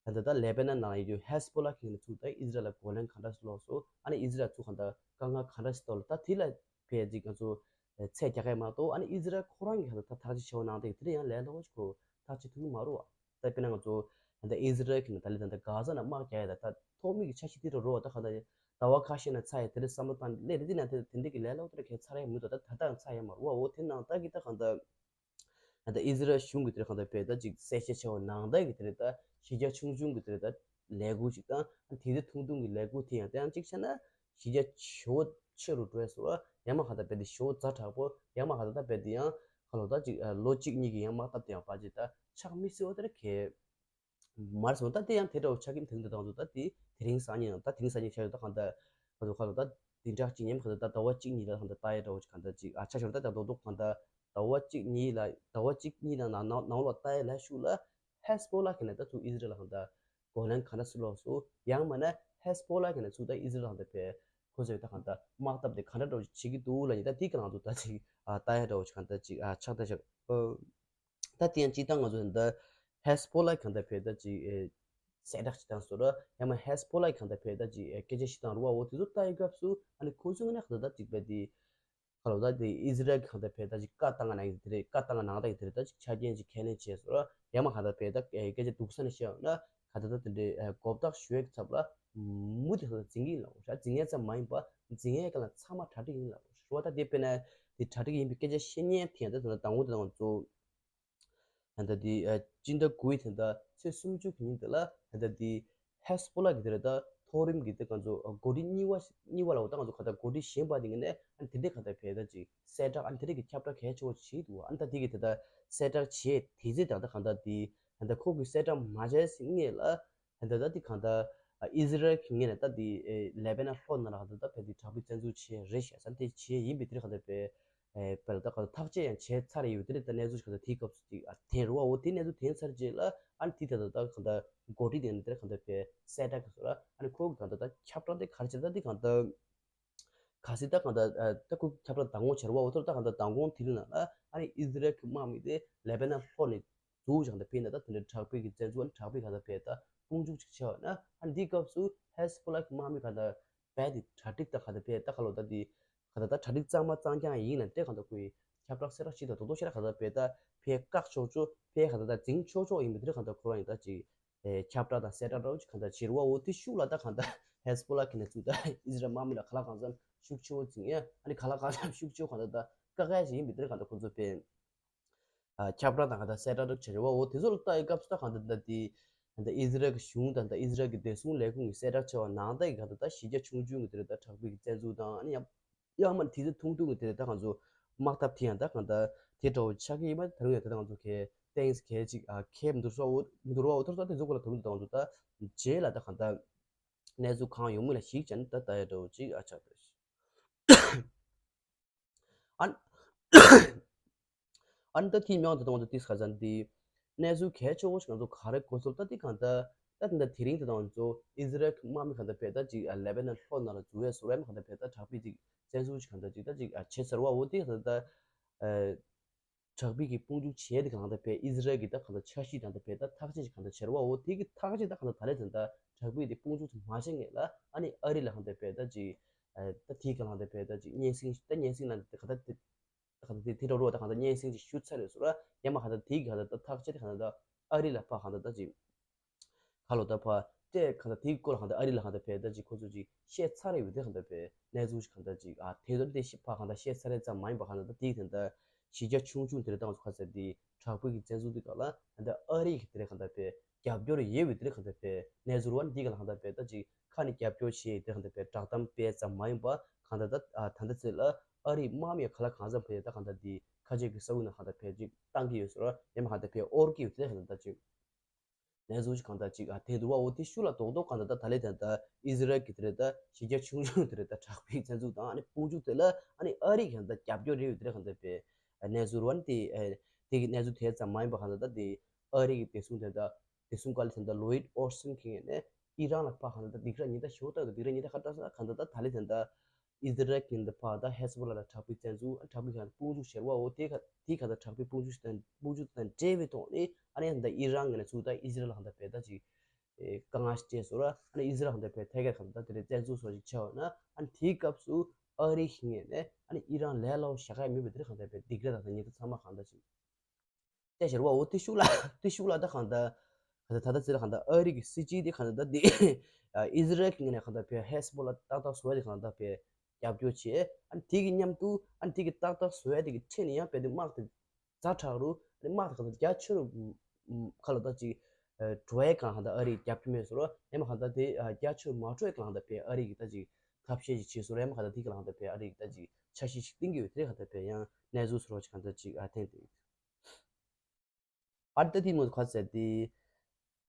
ད། ད་ལྟ་ད་ལེ་པེ་ནན་ནང་ཡོད་རྒྱུ་ཧེ་སི་བྷོ་ལ་གི་ནས་ཚུར་ད་ཨི་ཟི་རལ་ལ་རྒོལ་ལན་ག་འདྲ་སེ་སློག་སོང་། ཨ་ནི་ཨི་ཟི་རལ་ཚུར་གང་ལྟར་དཀའ་ངལ་ག་འདྲ་སེ་ཐོག་ལ་ད་དེ་ལ་ཕལ་ཅིག་ང་ཚོ་ཚད་རྒྱག་གི་མ་གཏོགས། ཨ་ནི་ཨི་ཟི་རལ་ཁོ་རང་གི་ག་ད་ཐག་གཅོད་བྱེད་པ་ནང་དེ་དེ་ལ་ཡང་ལས་སླ་པོ་ཞིག་ཁོ་ཐག་གཅོད་ཐུབ་ཀྱི་མ་རེད་བ། ད་དཔེར་ན་ང་ཚོ་ད་ལྟ་ཨི་ཟི་རལ་གི་ནས་ད་ལྟ་ད་ལྟ་གྷ་ཛ་ནང་དམག་རྒྱག་ཡ་ད་ད་ཐོག་མའི་གི་འཆར་གཞི་དེ་རུ་རོ་བ། ད་ག་ད་ཟླ་བ་ཁ་ཤས་ནས་ཚར་ཡ་དེ་ལ་བསམ་བློ་བཏང་ནས་སླེབས་རེད། དེ་ན་དེ་དེ་འདྲ་གི་ལས་སླ་པོ་དེ་ལ་གས་ཚར་ཡ་མི་འདུག་ད་ད་ལྟ་ཚར་ཡ་མ་རེད་བ། འོ་དེ་ནང་ད་གི་ད་ག་ད། ད་ལྟ་ཨི་ཟི་རལ་གཞུང་གི་དེར་གང་ལྟར་བས་ད་ཅིག་གསལ་བཤད་བྱས་པ་ནང་ལྟར་གྱི་དེར་ད་གཞི་རྒྱ་ཆུང་ཆུང་གི་དེར་ད་ལས་འགུལ་ཅིག་དང་དེ་དེ་ཐུང་ཐུང་གི་ལས་འགུལ་དེ་ཡང་དེ་ཡང་གཅིག་བྱས་ན་གཞི་རྒྱ་ཞེ་པོ་ཆེ་རུ་འགྲོ་ཡས་སོ། ཡང་མ་གང་ལྟར་བས་དེ་ཞེ་པོ་ཛ་དྲག་པོ་ཡང་མ་གང་ལྟར་ད་བས་དེ་ཡང་གང་ལོ་ད་ཅིག་ལོ་གཅིག་གཉིས་ཀྱི་ཡང་དམག་འཐབ་དེ་ཡང་ཕལ་ཆེར་ད་ཆགས་མི་སྲིད་པ་དེར་གས་མར་སོང་། ད་དེ་ཡང་དེ་འདྲ་བོ་ཆགས་ཀྱི་དེང་དུ་དང་དུ་ད་དེ་ དེ་རིང་སང་ཉིན་ད་དེ་རིང་སང་ཉིན་ཆགས་ཡོད། ད་གང་ལྟར་ཁ་ཐུག་ཁ་ལོ་ད་དེ་འདྲ་གཅིག་ཉིན་ཁ་ཐུག་ད་ཟླ་བ་གཅིག་གཉིས་ལ་གང་ལྟར་ལྟ་ཡ་འདྲ་བོ་ཅིག་གང་ལྟར་ཅིག་ཨ་ཆ་ཤོར། ད་ད་རྡོག་རྡོག་གང་ལྟར་ཟླ་བ་གཅིག་གཉིས་ལ་ཟླ་བ་གཅིག་གཉིས་ལ་ནང་ནང་ནང་ལོགས་ལྟ་ཡ་ལ་ཤུགས་ལ་ཧེ་སི་བྷོ་ལ་གི་ནས་ད་ཚུར་ཨི་ཟི་རལ་ལ་གང་ལྟར་གོ་ལན་ག་འདྲ་སུ་ལོགས་སུ་ཡང་མིན་ན་ཧེ་སི་བྷོ་ལ་གི་ནས་ཚུར་ད་ཨི་ཟི་རལ་ལ་གང་ལྟར་ཕེ་ཁོ་ཚོས་ད་གང་ལྟར་དམག་འཐབ་དེ་ག་འདྲ་འདྲ་བོ་ཅིག་བྱེད་ཀྱི་འདུག་ལབ་ནས་ད་དེ་གི་ནང་དུ་ད་ཅིག་ཨ་ལྟ་ཡ་འདྲ་བོ་ཅིག་གང་ལྟར་ཅིག་ཨ་ཆགས་ད་ཆགས། ད་དེ་ཡང་སྤྱིར་བཏང་ང་ཚོ་འདི་ཧེ་སི་བྷོ་ལ་གང་ལྟར་ཕེ་ད་ཅིག་ཨེ་གསལ་བསྒྲགས་ཅིག་བཏང་སོང་ར། ཡང་མ་ཧེ་སི་བྷོ་ལ་གང་ལྟར་ཕེ་ད་ཅིག་ཨེ་སྐད་ཆ་བཤད་སྟངས་རུ་བ་འོ་དེ་ཚོ་ལྟ་ཡི་སྐབས་སུ་ཨ་ནི་ཁོ་ཚོ་ངོས་ནས་གང་ལྟར་ད་ཅིག་པ་དེ་ཁ་ལོ་ད་དེ་ཨི་ཟི་རལ་གང་ལྟར་ཕེ་ད་ཅིག་བཀའ་བཏང་ག་ནང་གི་དེ་རེད། བཀའ་བཏང་ག་ནང་ད་གི་དེ་རེད། ད་ཅིག་ཆ་རྐྱེན་ཅིག་ཁས་ལེན་བྱས་སོང་ར། ཡང་མ་གང་ལྟར་ཕེ་ད་ཨེ་སྐད་ཆ་སྡུག་ས་ནས་བཤད་ཡོང་ན་གང་ལྟར་ད་དེ་འདྲའི་ཨེ་གོ་བརྡ་ཞུ་ཡའི་ཚབ་ལ་མུ་མཐུད་གང་ལྟར་འཛིང་གི་ཡིན་ལབ་ར། འཛིང་ཡ་ཙམ་མ་ཡིན་པ་འཛིང་ཡའི་སྒང་ལ་ཚང་མ་གྲ་སྒྲིག་ཡིན་ལབ་ར། རེད་བ། ད་དེ་དཔེར་ན་དེ་གྲ་སྒྲིག་ཡིན་པའི་སྐད་ཆ་བཤད་མཁན་དེ་ཡང་ད་དེ་ན་དང་པོ་དེ་དང་ཚོ། ད་ལྟ་དེ་ཨ་སྤྱི་ཟླ་དགུ་ཡི་དེ་ད་ཚེས་སུམ་ཅུ་གི་ཉིན་དེ་ལ་ད་ལྟ་དེ་ཧེ་སི་བྷོ་ལ་གི་དེ་རེད། ད་མཐོ་རིམ་གི་དེ་ང་ཚོ་འགོ་ཁྲིད་གཉིས་པ་གཉིས་པ་ལ་འོ་ད་ང་ཚོ་ག་ད་འགོ་ཁྲིད་གཞན་པ་དེ་ངས་ནས་ཨ་ནི་དེ་འདྲས་ག་ད་ཕེ་ད་ཅིག་གསལ་བསྒྲགས་ཨ་ནི་དེ་འདྲས་ཀྱི་ཁྱབ་བསྒྲགས་གལ་ཆེ་བོ་བྱེད་འདུག་ཨ་ནི་ད་དེ་གི་དེ་ད་གསལ་བསྒྲགས་བྱས་དེ་ཚེ་ད་ད་ག་ད་དེ་ད་ད་ཁོ་གི་གསལ་བསྒྲགས་མ་བྱས་སྔས་ལ། ད་ལྟ་འདི་གང་ལྟར་ཨི་ཟི་རལ་གྱི་ངོས་ནས་ད་འདི་ལེ་བྷ་ནན་ལྷོ་ནང་ལ་གང་ལྟར་ད་ཕེ་འདི་དྲག་པོའི་བཙན་འཛུལ་བྱས་རེད་ཤག་ས་འདི་བྱས་ཡིན་པའི་འདིར་གང་ལྟར་ཕེ་ཨེ་ཕེ་ལ་ད་གང་ལྟར་ཐག་གཅོད་ཡང་བྱས་ཚར་ཡོད། འདིར་ད་གནས་ཚུལ་གང་ལྟར་དེའི་སྐབས་སུ་ཅིག་ཨ་ཐེན་རུ་བ་འོ་དེ་གནས་ཚུལ་ཐེན་ཚར་རྗེས་ལ་ཨ་ནི་དེ་ད་ལྟ་ད་གང་ལྟར་འགོ་ཁྲིད་དེ་ནས་འདིར་གང་ལྟར་ཕེ་གསལ་བསྒྲགས་གི་སོ་ལ་ཨ་ནི་ཁོ་གི་གང་ལྟར་ད་ཁྱབ་བསྒྲགས་དེ་ག་རེ་བྱས་ད་འདི་གང་ལྟར། གལ་སྲིད་ད་གང་ལྟར་ཨ་ད་ཁོ་ཁྱབ་བསྒྲགས་མདང་དགོང་བྱས་རེད་བ། འོ་ཐོར་ད་གང་ལྟར་མདང་དགོང་དེ་རིང་ནང་ལ་ཨ་ནི་ཨི་ཟི་རལ་གྱི་དམག་མི་དེ་ལེ་བྷ་ནན་ལྷོ་ནས་འཛུགས་བྱས་གང་ལྟར་ཕེ་ན་ད་དེ་འདྲའི་དྲག་པོའི་གི་བཙན་འཛུལ་ཨ་ནི་དྲག་པོའི་གང་ལྟར་ཕེ་ད་དཔུང་འཇུག་ཅིག་བྱས་པ་ན་ཨ་ནི་འདིའི་སྐབས་སུ་ཧེ་སི་བྷོ་ལ་གི་དམག་མི་གང་ལྟར་རྦད་དེ་གྲ་སྒྲིག་ད་གང་ལྟར་ཕེ་ད་ཁ་ལོ་ད་དེ་གང་ལྟར་ད་གྲ་སྒྲིག་གཙང་མ་གཙང་རྐྱང་ཡིན་ན་དེ་གང་ལྟར་ཁོ་ཡི་ཁྱབ་བསྒྲགས་གསལ་བསྒྲགས་ཞིག་དང་རྡོག་རྡོག་ཤ་ར་གང་ལྟར་ཕེ་ད་ཕེ་བཀག་ཆོག་ཆོག་ཕེ་གང་ལྟར་ད་འཛིང་ཆོག་ཆོག་ཡིན་པའི་དེ་གང་ལྟར་ཁོ་རང་ཡིན་ད་ཅིག་ཨེ་ཁྱབ་བསྒྲགས་དང་གསལ་བསྒྲགས་འདྲ་བོ་ཅིག་གང་ལྟར་བྱེད་རུ་བ། འོ་དེ་ཤུགས་ལ་ད་གང་ལྟར་ཧེ་སི་བྷོ་ལ་གི་ནས་ཚུར་ད་ཨི་ཟི་རལ་དམག་མི་ལ་ག་ལ་གང་འཚམ་ཤུགས་ཆེ་བོ་འཛིང་ཡ་ཨ་ནི་ག་ལ་གང་འཚམ་ཤུགས་ཆེ་བོ་གང་ལྟར་ད་བཀག་ཡ་ཞིག་ཡིན་པའི་དེར་གང་ལྟར་ཁོ་ཚོ་དཔེ་ཨ་ཁྱབ་བསྒྲགས་དང་གང་ལྟར་གསལ་བསྒྲགས་འདྲ་བྱེད་རུ་བ། འོ་དེ་ཚོ་ལ་ལྟ་ཡི་སྐབས་སུ་ད་གང་ལྟར་ད་དེ་གང་ལྟར་ཨི་ཟི་རལ་གི་གཞུང་དང་ད་ཨི་ཟི་རལ་གི་བདེ་སྲུང་ལས་ཁུངས་ཀྱི་གསལ་བསྒྲགས་བྱས་པ་ནང་ལྟར་གི་གང་ལྟར་ད་གཞི་རྒྱ་ཆུང་ཆུང་གི་དེ་རེད། ད་དྲག་པོའི་གི་བཙན་འཛུལ་དང་ཨ་ནི་ཡང་ཡང་མ་དེ་ཚོ་ཐུང་ཐུང་གི་དེ་རེད། ད་ང་ཚོ་དམག་འཐབ་དེ་ཡང་ད་གང་ལྟར་དེ་འདྲ་བོ་ཆགས་ཀྱི་ཡིན་པ་ད་རུང་ཡང་ད་ང་ཚོ་གལ་ཏེང་གལ་ཅིག་ཨ་ཁེབ་མི་འདུག་སོ་འོ་མི་འདུག་རོ། འོ་ཐོར་ས་དེ་ཚོ་སྐོར་ལ་ད་རུང་ད་ང་ཚོ་ད་རྗེས་ལ་ད་གང་ལྟར་གནས་ཚུལ་གང་ཡོང་མིན་ལ་གཞིགས་བྱས་ནས་ད་ད་ཡ་འདྲ་བོ་ཅིག་ཨ་ཆགས་ད། ཨ་ཨ་ནི་ད་དེའི་མྱོང་དེ་དང་དུ་ཏིས་ཁ་ཚན་འདི་གནས་ཚུལ་གལ་ཆེ་བོ་ཞིག་ང་ཚོ་ག་རེ་གོ་ཚུལ་ད་འདི་གང་ལྟར་ད་དེ་འདྲ་དེ་རིང་དེ་དང་ཚོ་ཨི་ཟི་རལ་གྱི་དམག་མི་གང་ལྟར་བས་ད་ཅིག་ལེ་བྷ་ནན་ལྷོ་ནང་ལ་འཛུལ་བས་སུ་རེམ་གང་ལྟར་བས་ད་དྲག་པོའི་ཅིག་བཙན་འཛུལ་ཞིག་གང་ལྟར་ཅིག་ད་ཅིག་བྱེད་ཚར་བ། འོ་དེ་གང་ལྟར་ད་དྲག་པོའི་གི་དཔུང་འཇུག་བྱས་དེ་གང་ལྟར་བས་ཨི་ཟི་རལ་གྱི་ད་གང་ལྟར་འཆར་གཞི་གང་ལྟར་བས་ད་ཐག་གཅོད་ཞིག་གང་ལྟར་བྱེད་ར་བ། འོ་དེ་གི་ཐག་གཅོད་ད་གང་ལྟར་ད་ལས་དེ་ད་དྲག་པོའི་དེ་དཔུང་འཇུག་མ་བྱེད་ངེས་ལ་ཨ་ནི་ཨ་རི་ལ་གང་ལྟར་བས་ད་ཅིག་ད་དེ་གང་ལྟར་བས་ད་ཅིག་སྙན་སེང་ད་སྙན་སེང་ལ་ད་གང་ལྟར་དེ། ད་ག་ད་དེ་དེ་འདྲ་རོ་ད་ག་ད་སྙན་སེང་ཅིག་ཞུ་ཚར་རེད་སོ་ར། ཡང་མ་ག་ད་དེ་ག་ད་ད་ཐག་བཅད་དེ་ག་ད་ད་ཨ་རི་ལ་ཕ་ག་ད་ད་ཅིག་ག་ལོ་ད་ཕ་ཏེ་ག་ད་དེ་སྐོར་ལ་ག་ད་ཨ་རི་ལ་ག་ད་ཕེ་ད་ཅིག་ཁོ་ཚོ་ཅིག་བཤད་ཚར་རེད་བས། དེ་ག་ད་ཕེ་གནས་ཚུལ་ཅིག་ག་ད་ཅིག་ཨ་དེ་ཚོ་དེ་ཤི་ཕ་ག་ད་བཤད་ཚར་རེད་ཙམ་མ་ཡིན་པ་ག་ད་ད་དེ་ག་ད་གཞི་རྒྱ་ཆུང་ཆུང་དེ་རེད། ད་ང་ཚོ་ག་ཚ་དེ་དྲག་པོའི་གི་བཙན་འཛུལ་དེ་ག་ལ་ག་ད་ཨ་རི་གི་དེ་རེད་ག་ད་ཕེ་རྒྱབ་སྐྱོར་ཡོད་བས། དེ་རེད་ག་ད་ཕེ་གནས་ཚུལ་བ་ནི་དེ་ག་ལ་ག་ད་ཕེ་ད་ཅིག་ཁ་ནས་རྒྱབ་སྐྱོར་བྱེད་དེ་ག་ད་ཕེ་བསྒྲགས་གཏམ་སྤེལ་ཙམ་མ་ཡིན་པ་ག་ད་ད་ཨ་ད་ད་ཚེ་ལ། ཨ་རིའི་དམག་མིས་ག་ལ་གང་འཚམ་བྱས་ད་གང་ལྟར་འདི་ཁ་ཆེ་གི་ས་ཁུལ་ནང་གང་ལྟར་བྱས་ཅིག་བཏང་གི་ཡོད་ཟེར་རོ། ཡང་མ་གང་ལྟར་བྱས་དབོར་གི་ཡོད་དེ་གང་ལྟར་ཅིག་གནས་ཚུལ་ཅིག་གང་ལྟར་ཅིག་ཨ་དེ་འདུག་བ། འོ་དེ་ཤུགས་ལ་རྡོག་རྡོག་གང་ལྟར་ད་ད་ལས་དེ་ད་ཨི་ཟི་རལ་གི་དེ་རེད། ད་གཞི་རྒྱ་ཆུང་ཆུང་དེ་རེད། ད་དྲག་པོའི་བཙན་འཛུལ་དང་ཨ་ནི་དཔུང་འཇུག་དེ་ལ་ཨ་ནི་ཨ་རི་གི་གང་ལྟར་རྒྱབ་སྐྱོར་རེད་ཡོད་དེ་རེད། གང་ལྟར་བྱས་གནས་ཚུལ་བ་ནི་དེ་དེ་གི་གནས་ཚུལ་དེ་ཙམ་མ་ཡིན་པ་གང་ལྟར་ད་དེ་ཨ་རི་གི་བདེ་སྲུང་དེ་ད་བདེ་སྲུང་བཀའ་བློན་དེ་ད་ལོ་ཡིད་ཨོ་སིན་གྱིས་ནས་ཨི་རན་ལ་ཕར་གང་ལྟར་ད་སྡིགས་ར་ཉེས་ད་ཞོ་ད་སྡིགས་ར་ཉེས་ད་ཁ་བཏགས་ས་གང་ལྟར་ད་ད་ལས་དེ་ད། ཨི་ཟི་རལ་གྱི་འདི་ཕར་ད་ཧེ་སི་བྷོ་ལ་ལ་དྲག་པོའི་བཙན་འཛུལ་དྲག་པོའི་གང་དཔུང་འཇུག་བྱེད་ར་བ། འོ་དེ་ག་དེ་ག་ད་དྲག་པོའི་དཔུང་འཇུག་དང་དཔུང་འཇུག་དང་འབྲེལ་བའི་ཐོག་ནས་ཨ་ནི་ད་ཨི་རན་ངོས་ནས་ཚུར་ད་ཨི་ཟི་རལ་ལ་གང་ལྟར་བས་ད་ཅིག་དཀའ་ངལ་སྤྲད་སོང་ར། ཨ་ནི་ཨི་ཟི་རལ་གང་ལྟར་བས་ཐད་ཀར་གང་ལྟར་དེ་འདྲའི་བཙན་འཛུལ་སོགས་ཅིག་བྱས་པ་ན་ཨ་ནི་དེའི་སྐབས་སུ་ཨ་རི་གི་ངོས་ནས་ཨ་ནི་ཨི་རན་ལས་སླ་བོ་བཞག་ཡ་མེད་པའི་དེ་འདྲ་གང་ལྟར་བས་སྡིགས་ར་དང་ད་ཉེས་ད་ཚང་མ་གང་ལྟར་ཅིག་བལྟས་ཤར་བ། འོ་དེ་ཤུགས་ལ་དེ་ཤུགས་ལ་ད་གང་ལྟར་ག་ད་ད་ལྟ་ཚེ་ལ་གང་ལྟར་ཨ་རི་གི་སྲིད་སྤྱི་དེ་གང་ལྟར་ད་དེ་ཨི་ཟི་རལ་གྱི་ངོས་ནས་གང་ལྟར་བས་ཧེ་སི་བྷོ་ལ་ཏག་ཏག་བཟོ་ཡ་དེ་གང་ལྟར་བས་རྒྱབ་སྐྱོར་བྱས། ཨ་ནི་དེ་གི་མཉམ་དུ་ཨ་ནི་དེ་གི་ཏག་ཏག་བཟོ་ཡ་དེ་གི་ཁྲོད་ནས་ཡང་བས་དེ་དམག་དེ་ཛ་དྲག་རུ་ཨ་ནི་དམག་དེ་གང་ལྟར་རྒྱ་ཆེ་རུ་ཁ་ལ་ད་ཅིག་འགྲོ་ཡ་གང་ལྟར་ཨ་རི་རྒྱབ་སྐྱོར་མེད་སོང་ར། ཡང་མ་གང་ལྟར་དེ་རྒྱ་ཆེ་རུ་མ་འགྲོ་ཡ་གང་ལྟར་བས་ཨ་རི་གི་ད་ཅིག་ཐབས་ཤེས་ཅིག་བྱས་སོང་ར། ཡང་མ་གང་ལྟར་དེ་གི་གང་ལྟར་བས་ཨ་རི་གི་ད་ཅིག་འཆར་གཞི་ཞིག་བཏིང་གི་ཡོད། དེ་གང་ལྟར་བས་ཡང་གནས་ཚུལ་སོགས་ཅིག་གང་ལྟར་ཅིག་ཨ་ཐེངས་དེ། ཨ་ཏི་མོ་ཁ་ཟེར་ཏེ།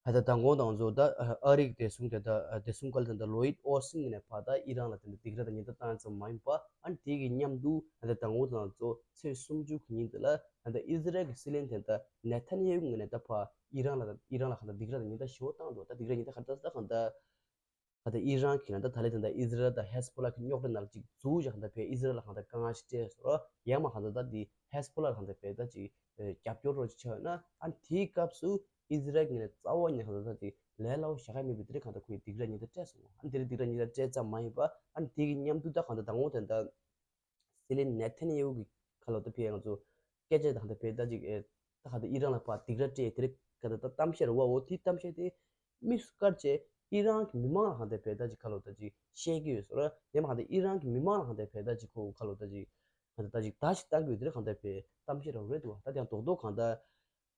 ད་ལྟ་མདང་དགོང་དང་ཚོ་ད་ཨ་རིའི་བདེ་སྲུང་དེ་ད་བདེ་སྲུང་བཀའ་བློན་དེ་ད་ལོ་ཡིད་ཨོ་སིན་ནས་ཕར་ད་ཨི་རན་ལ་དེ་འདྲ་སྡིགས་ར་དང་ཉེན་བརྡ་བཏང་ཙམ་མ་ཡིན་པ། ཨ་ནི་དེ་གི་མཉམ་དུ་ད་ལྟ་མདང་དགོང་དང་ཚོ་ཚེས་སུམ་ཅུ་གི་ཉིན་དེ་ལ་ད་ལྟ་ཨི་ཟི་རལ་གྱི་སྲིད་བློན་དེ་ད་ནེ་ཐན་ཡེ་ཧུ་ངོས་ནས་ད་ཕར་ཨི་རན་ལ་ཨི་རན་ལ་གང་ལྟར་སྡིགས་ར་དང་ཉེན་བརྡ་ཞེ་པོ་བཏང་འདུག་ད་སྡིགས་ར་ཉེན་བརྡ་ག་རེ་བཏང་ཟེར་ད་གང་ལྟར། ད་ལྟ་ཨི་རན་གྱིས་ན་ད་ད་ལན་དེ་འདྲ་ཨི་ཟི་རལ་དང་ཧེ་སི་བྷོ་ལ་གི་རྙོག་དྲ་ནང་ལ་ཅིག་འཛུལ་བཞག་ད་ཕར་ཨི་ཟི་རལ་ལ་གང་ལྟར་དཀའ་ངལ་ཞིག་སྤྲད་སོང་ར། ཡང་མ་གང་ལྟར་ད་འདི་ཧེ་སི་བྷོ་ལ་གང་ལྟར་ཕར་ད་ཅིག་རྒྱབ་སྐྱོར་རོགས་ཅིག་བྱས་ཡོད་ན། ཨ་ནི་དེའི་སྐབས་སུ་ཨི་ཟི་རལ་གྱི་ནས་རྩ་བ་ཉིད་གང་ལྟར་ད་ཅིག་ལས་སླ་བོ་བཞག་ག་མེད་པའི་དེ་འདྲ་གང་ལྟར་ཁོས་སྡིགས་ར་ཉེན་བརྡ་སྤྲད་སོང་། ཨ་ནི་དེ་འདྲ་སྡིགས་ར་ཉེན་བརྡ་སྤྲད་ཙམ་མ་ཡིན་པ། ཨ་ནི་དེ་གི་མཉམ་དུ་ད་གང་ལྟར་མདང་དགོང་དེ་འདྲ་སྲིད་བློན་ནེ་ཐན་ཡེ་ཧུ་གི་ཁ་ལོ་ད་ཕར་ང་ཚོ་སྐད་ཆ་དང་ད་ཕར་ད་ཅིག་ཨེ་ད་ག་ད་ཨི་རན་ལ་ཕར་སྡིགས་ར་སྤྲད་དེ་རིགས་ག་ད་ད་གཏམ་བཤད་རེད་བ། འོ་དེའི་གཏམ་བཤད་དེ་དམིགས་སུ་བཀར་བྱས་ཨི་རན་གྱི་མི་མང་ལ་གང་ད་ཕར་ད་ཅིག་ཁ་ལོ་ད་ཅིག་བཤད་ཀྱི་ཡོད་ཟེར་ར། ཡང་མ་གང་ད་ཨི་རན་གྱི་མི་མང་ལ་གང་ད་ཕར་ད་ཅིག་ཁོ་ཁ་ལོ་ད་ཅིག་གང་ད་ད་ཅིག་བརྡ་ཞིག་བཏང་གི་ཡོད་དེ་རིགས་གང་ད་ཕར་གཏམ་བཤད་རེད་འདུག་བ། ད་དེ་ཡང་རྡོག་རྡོག་གང་ད་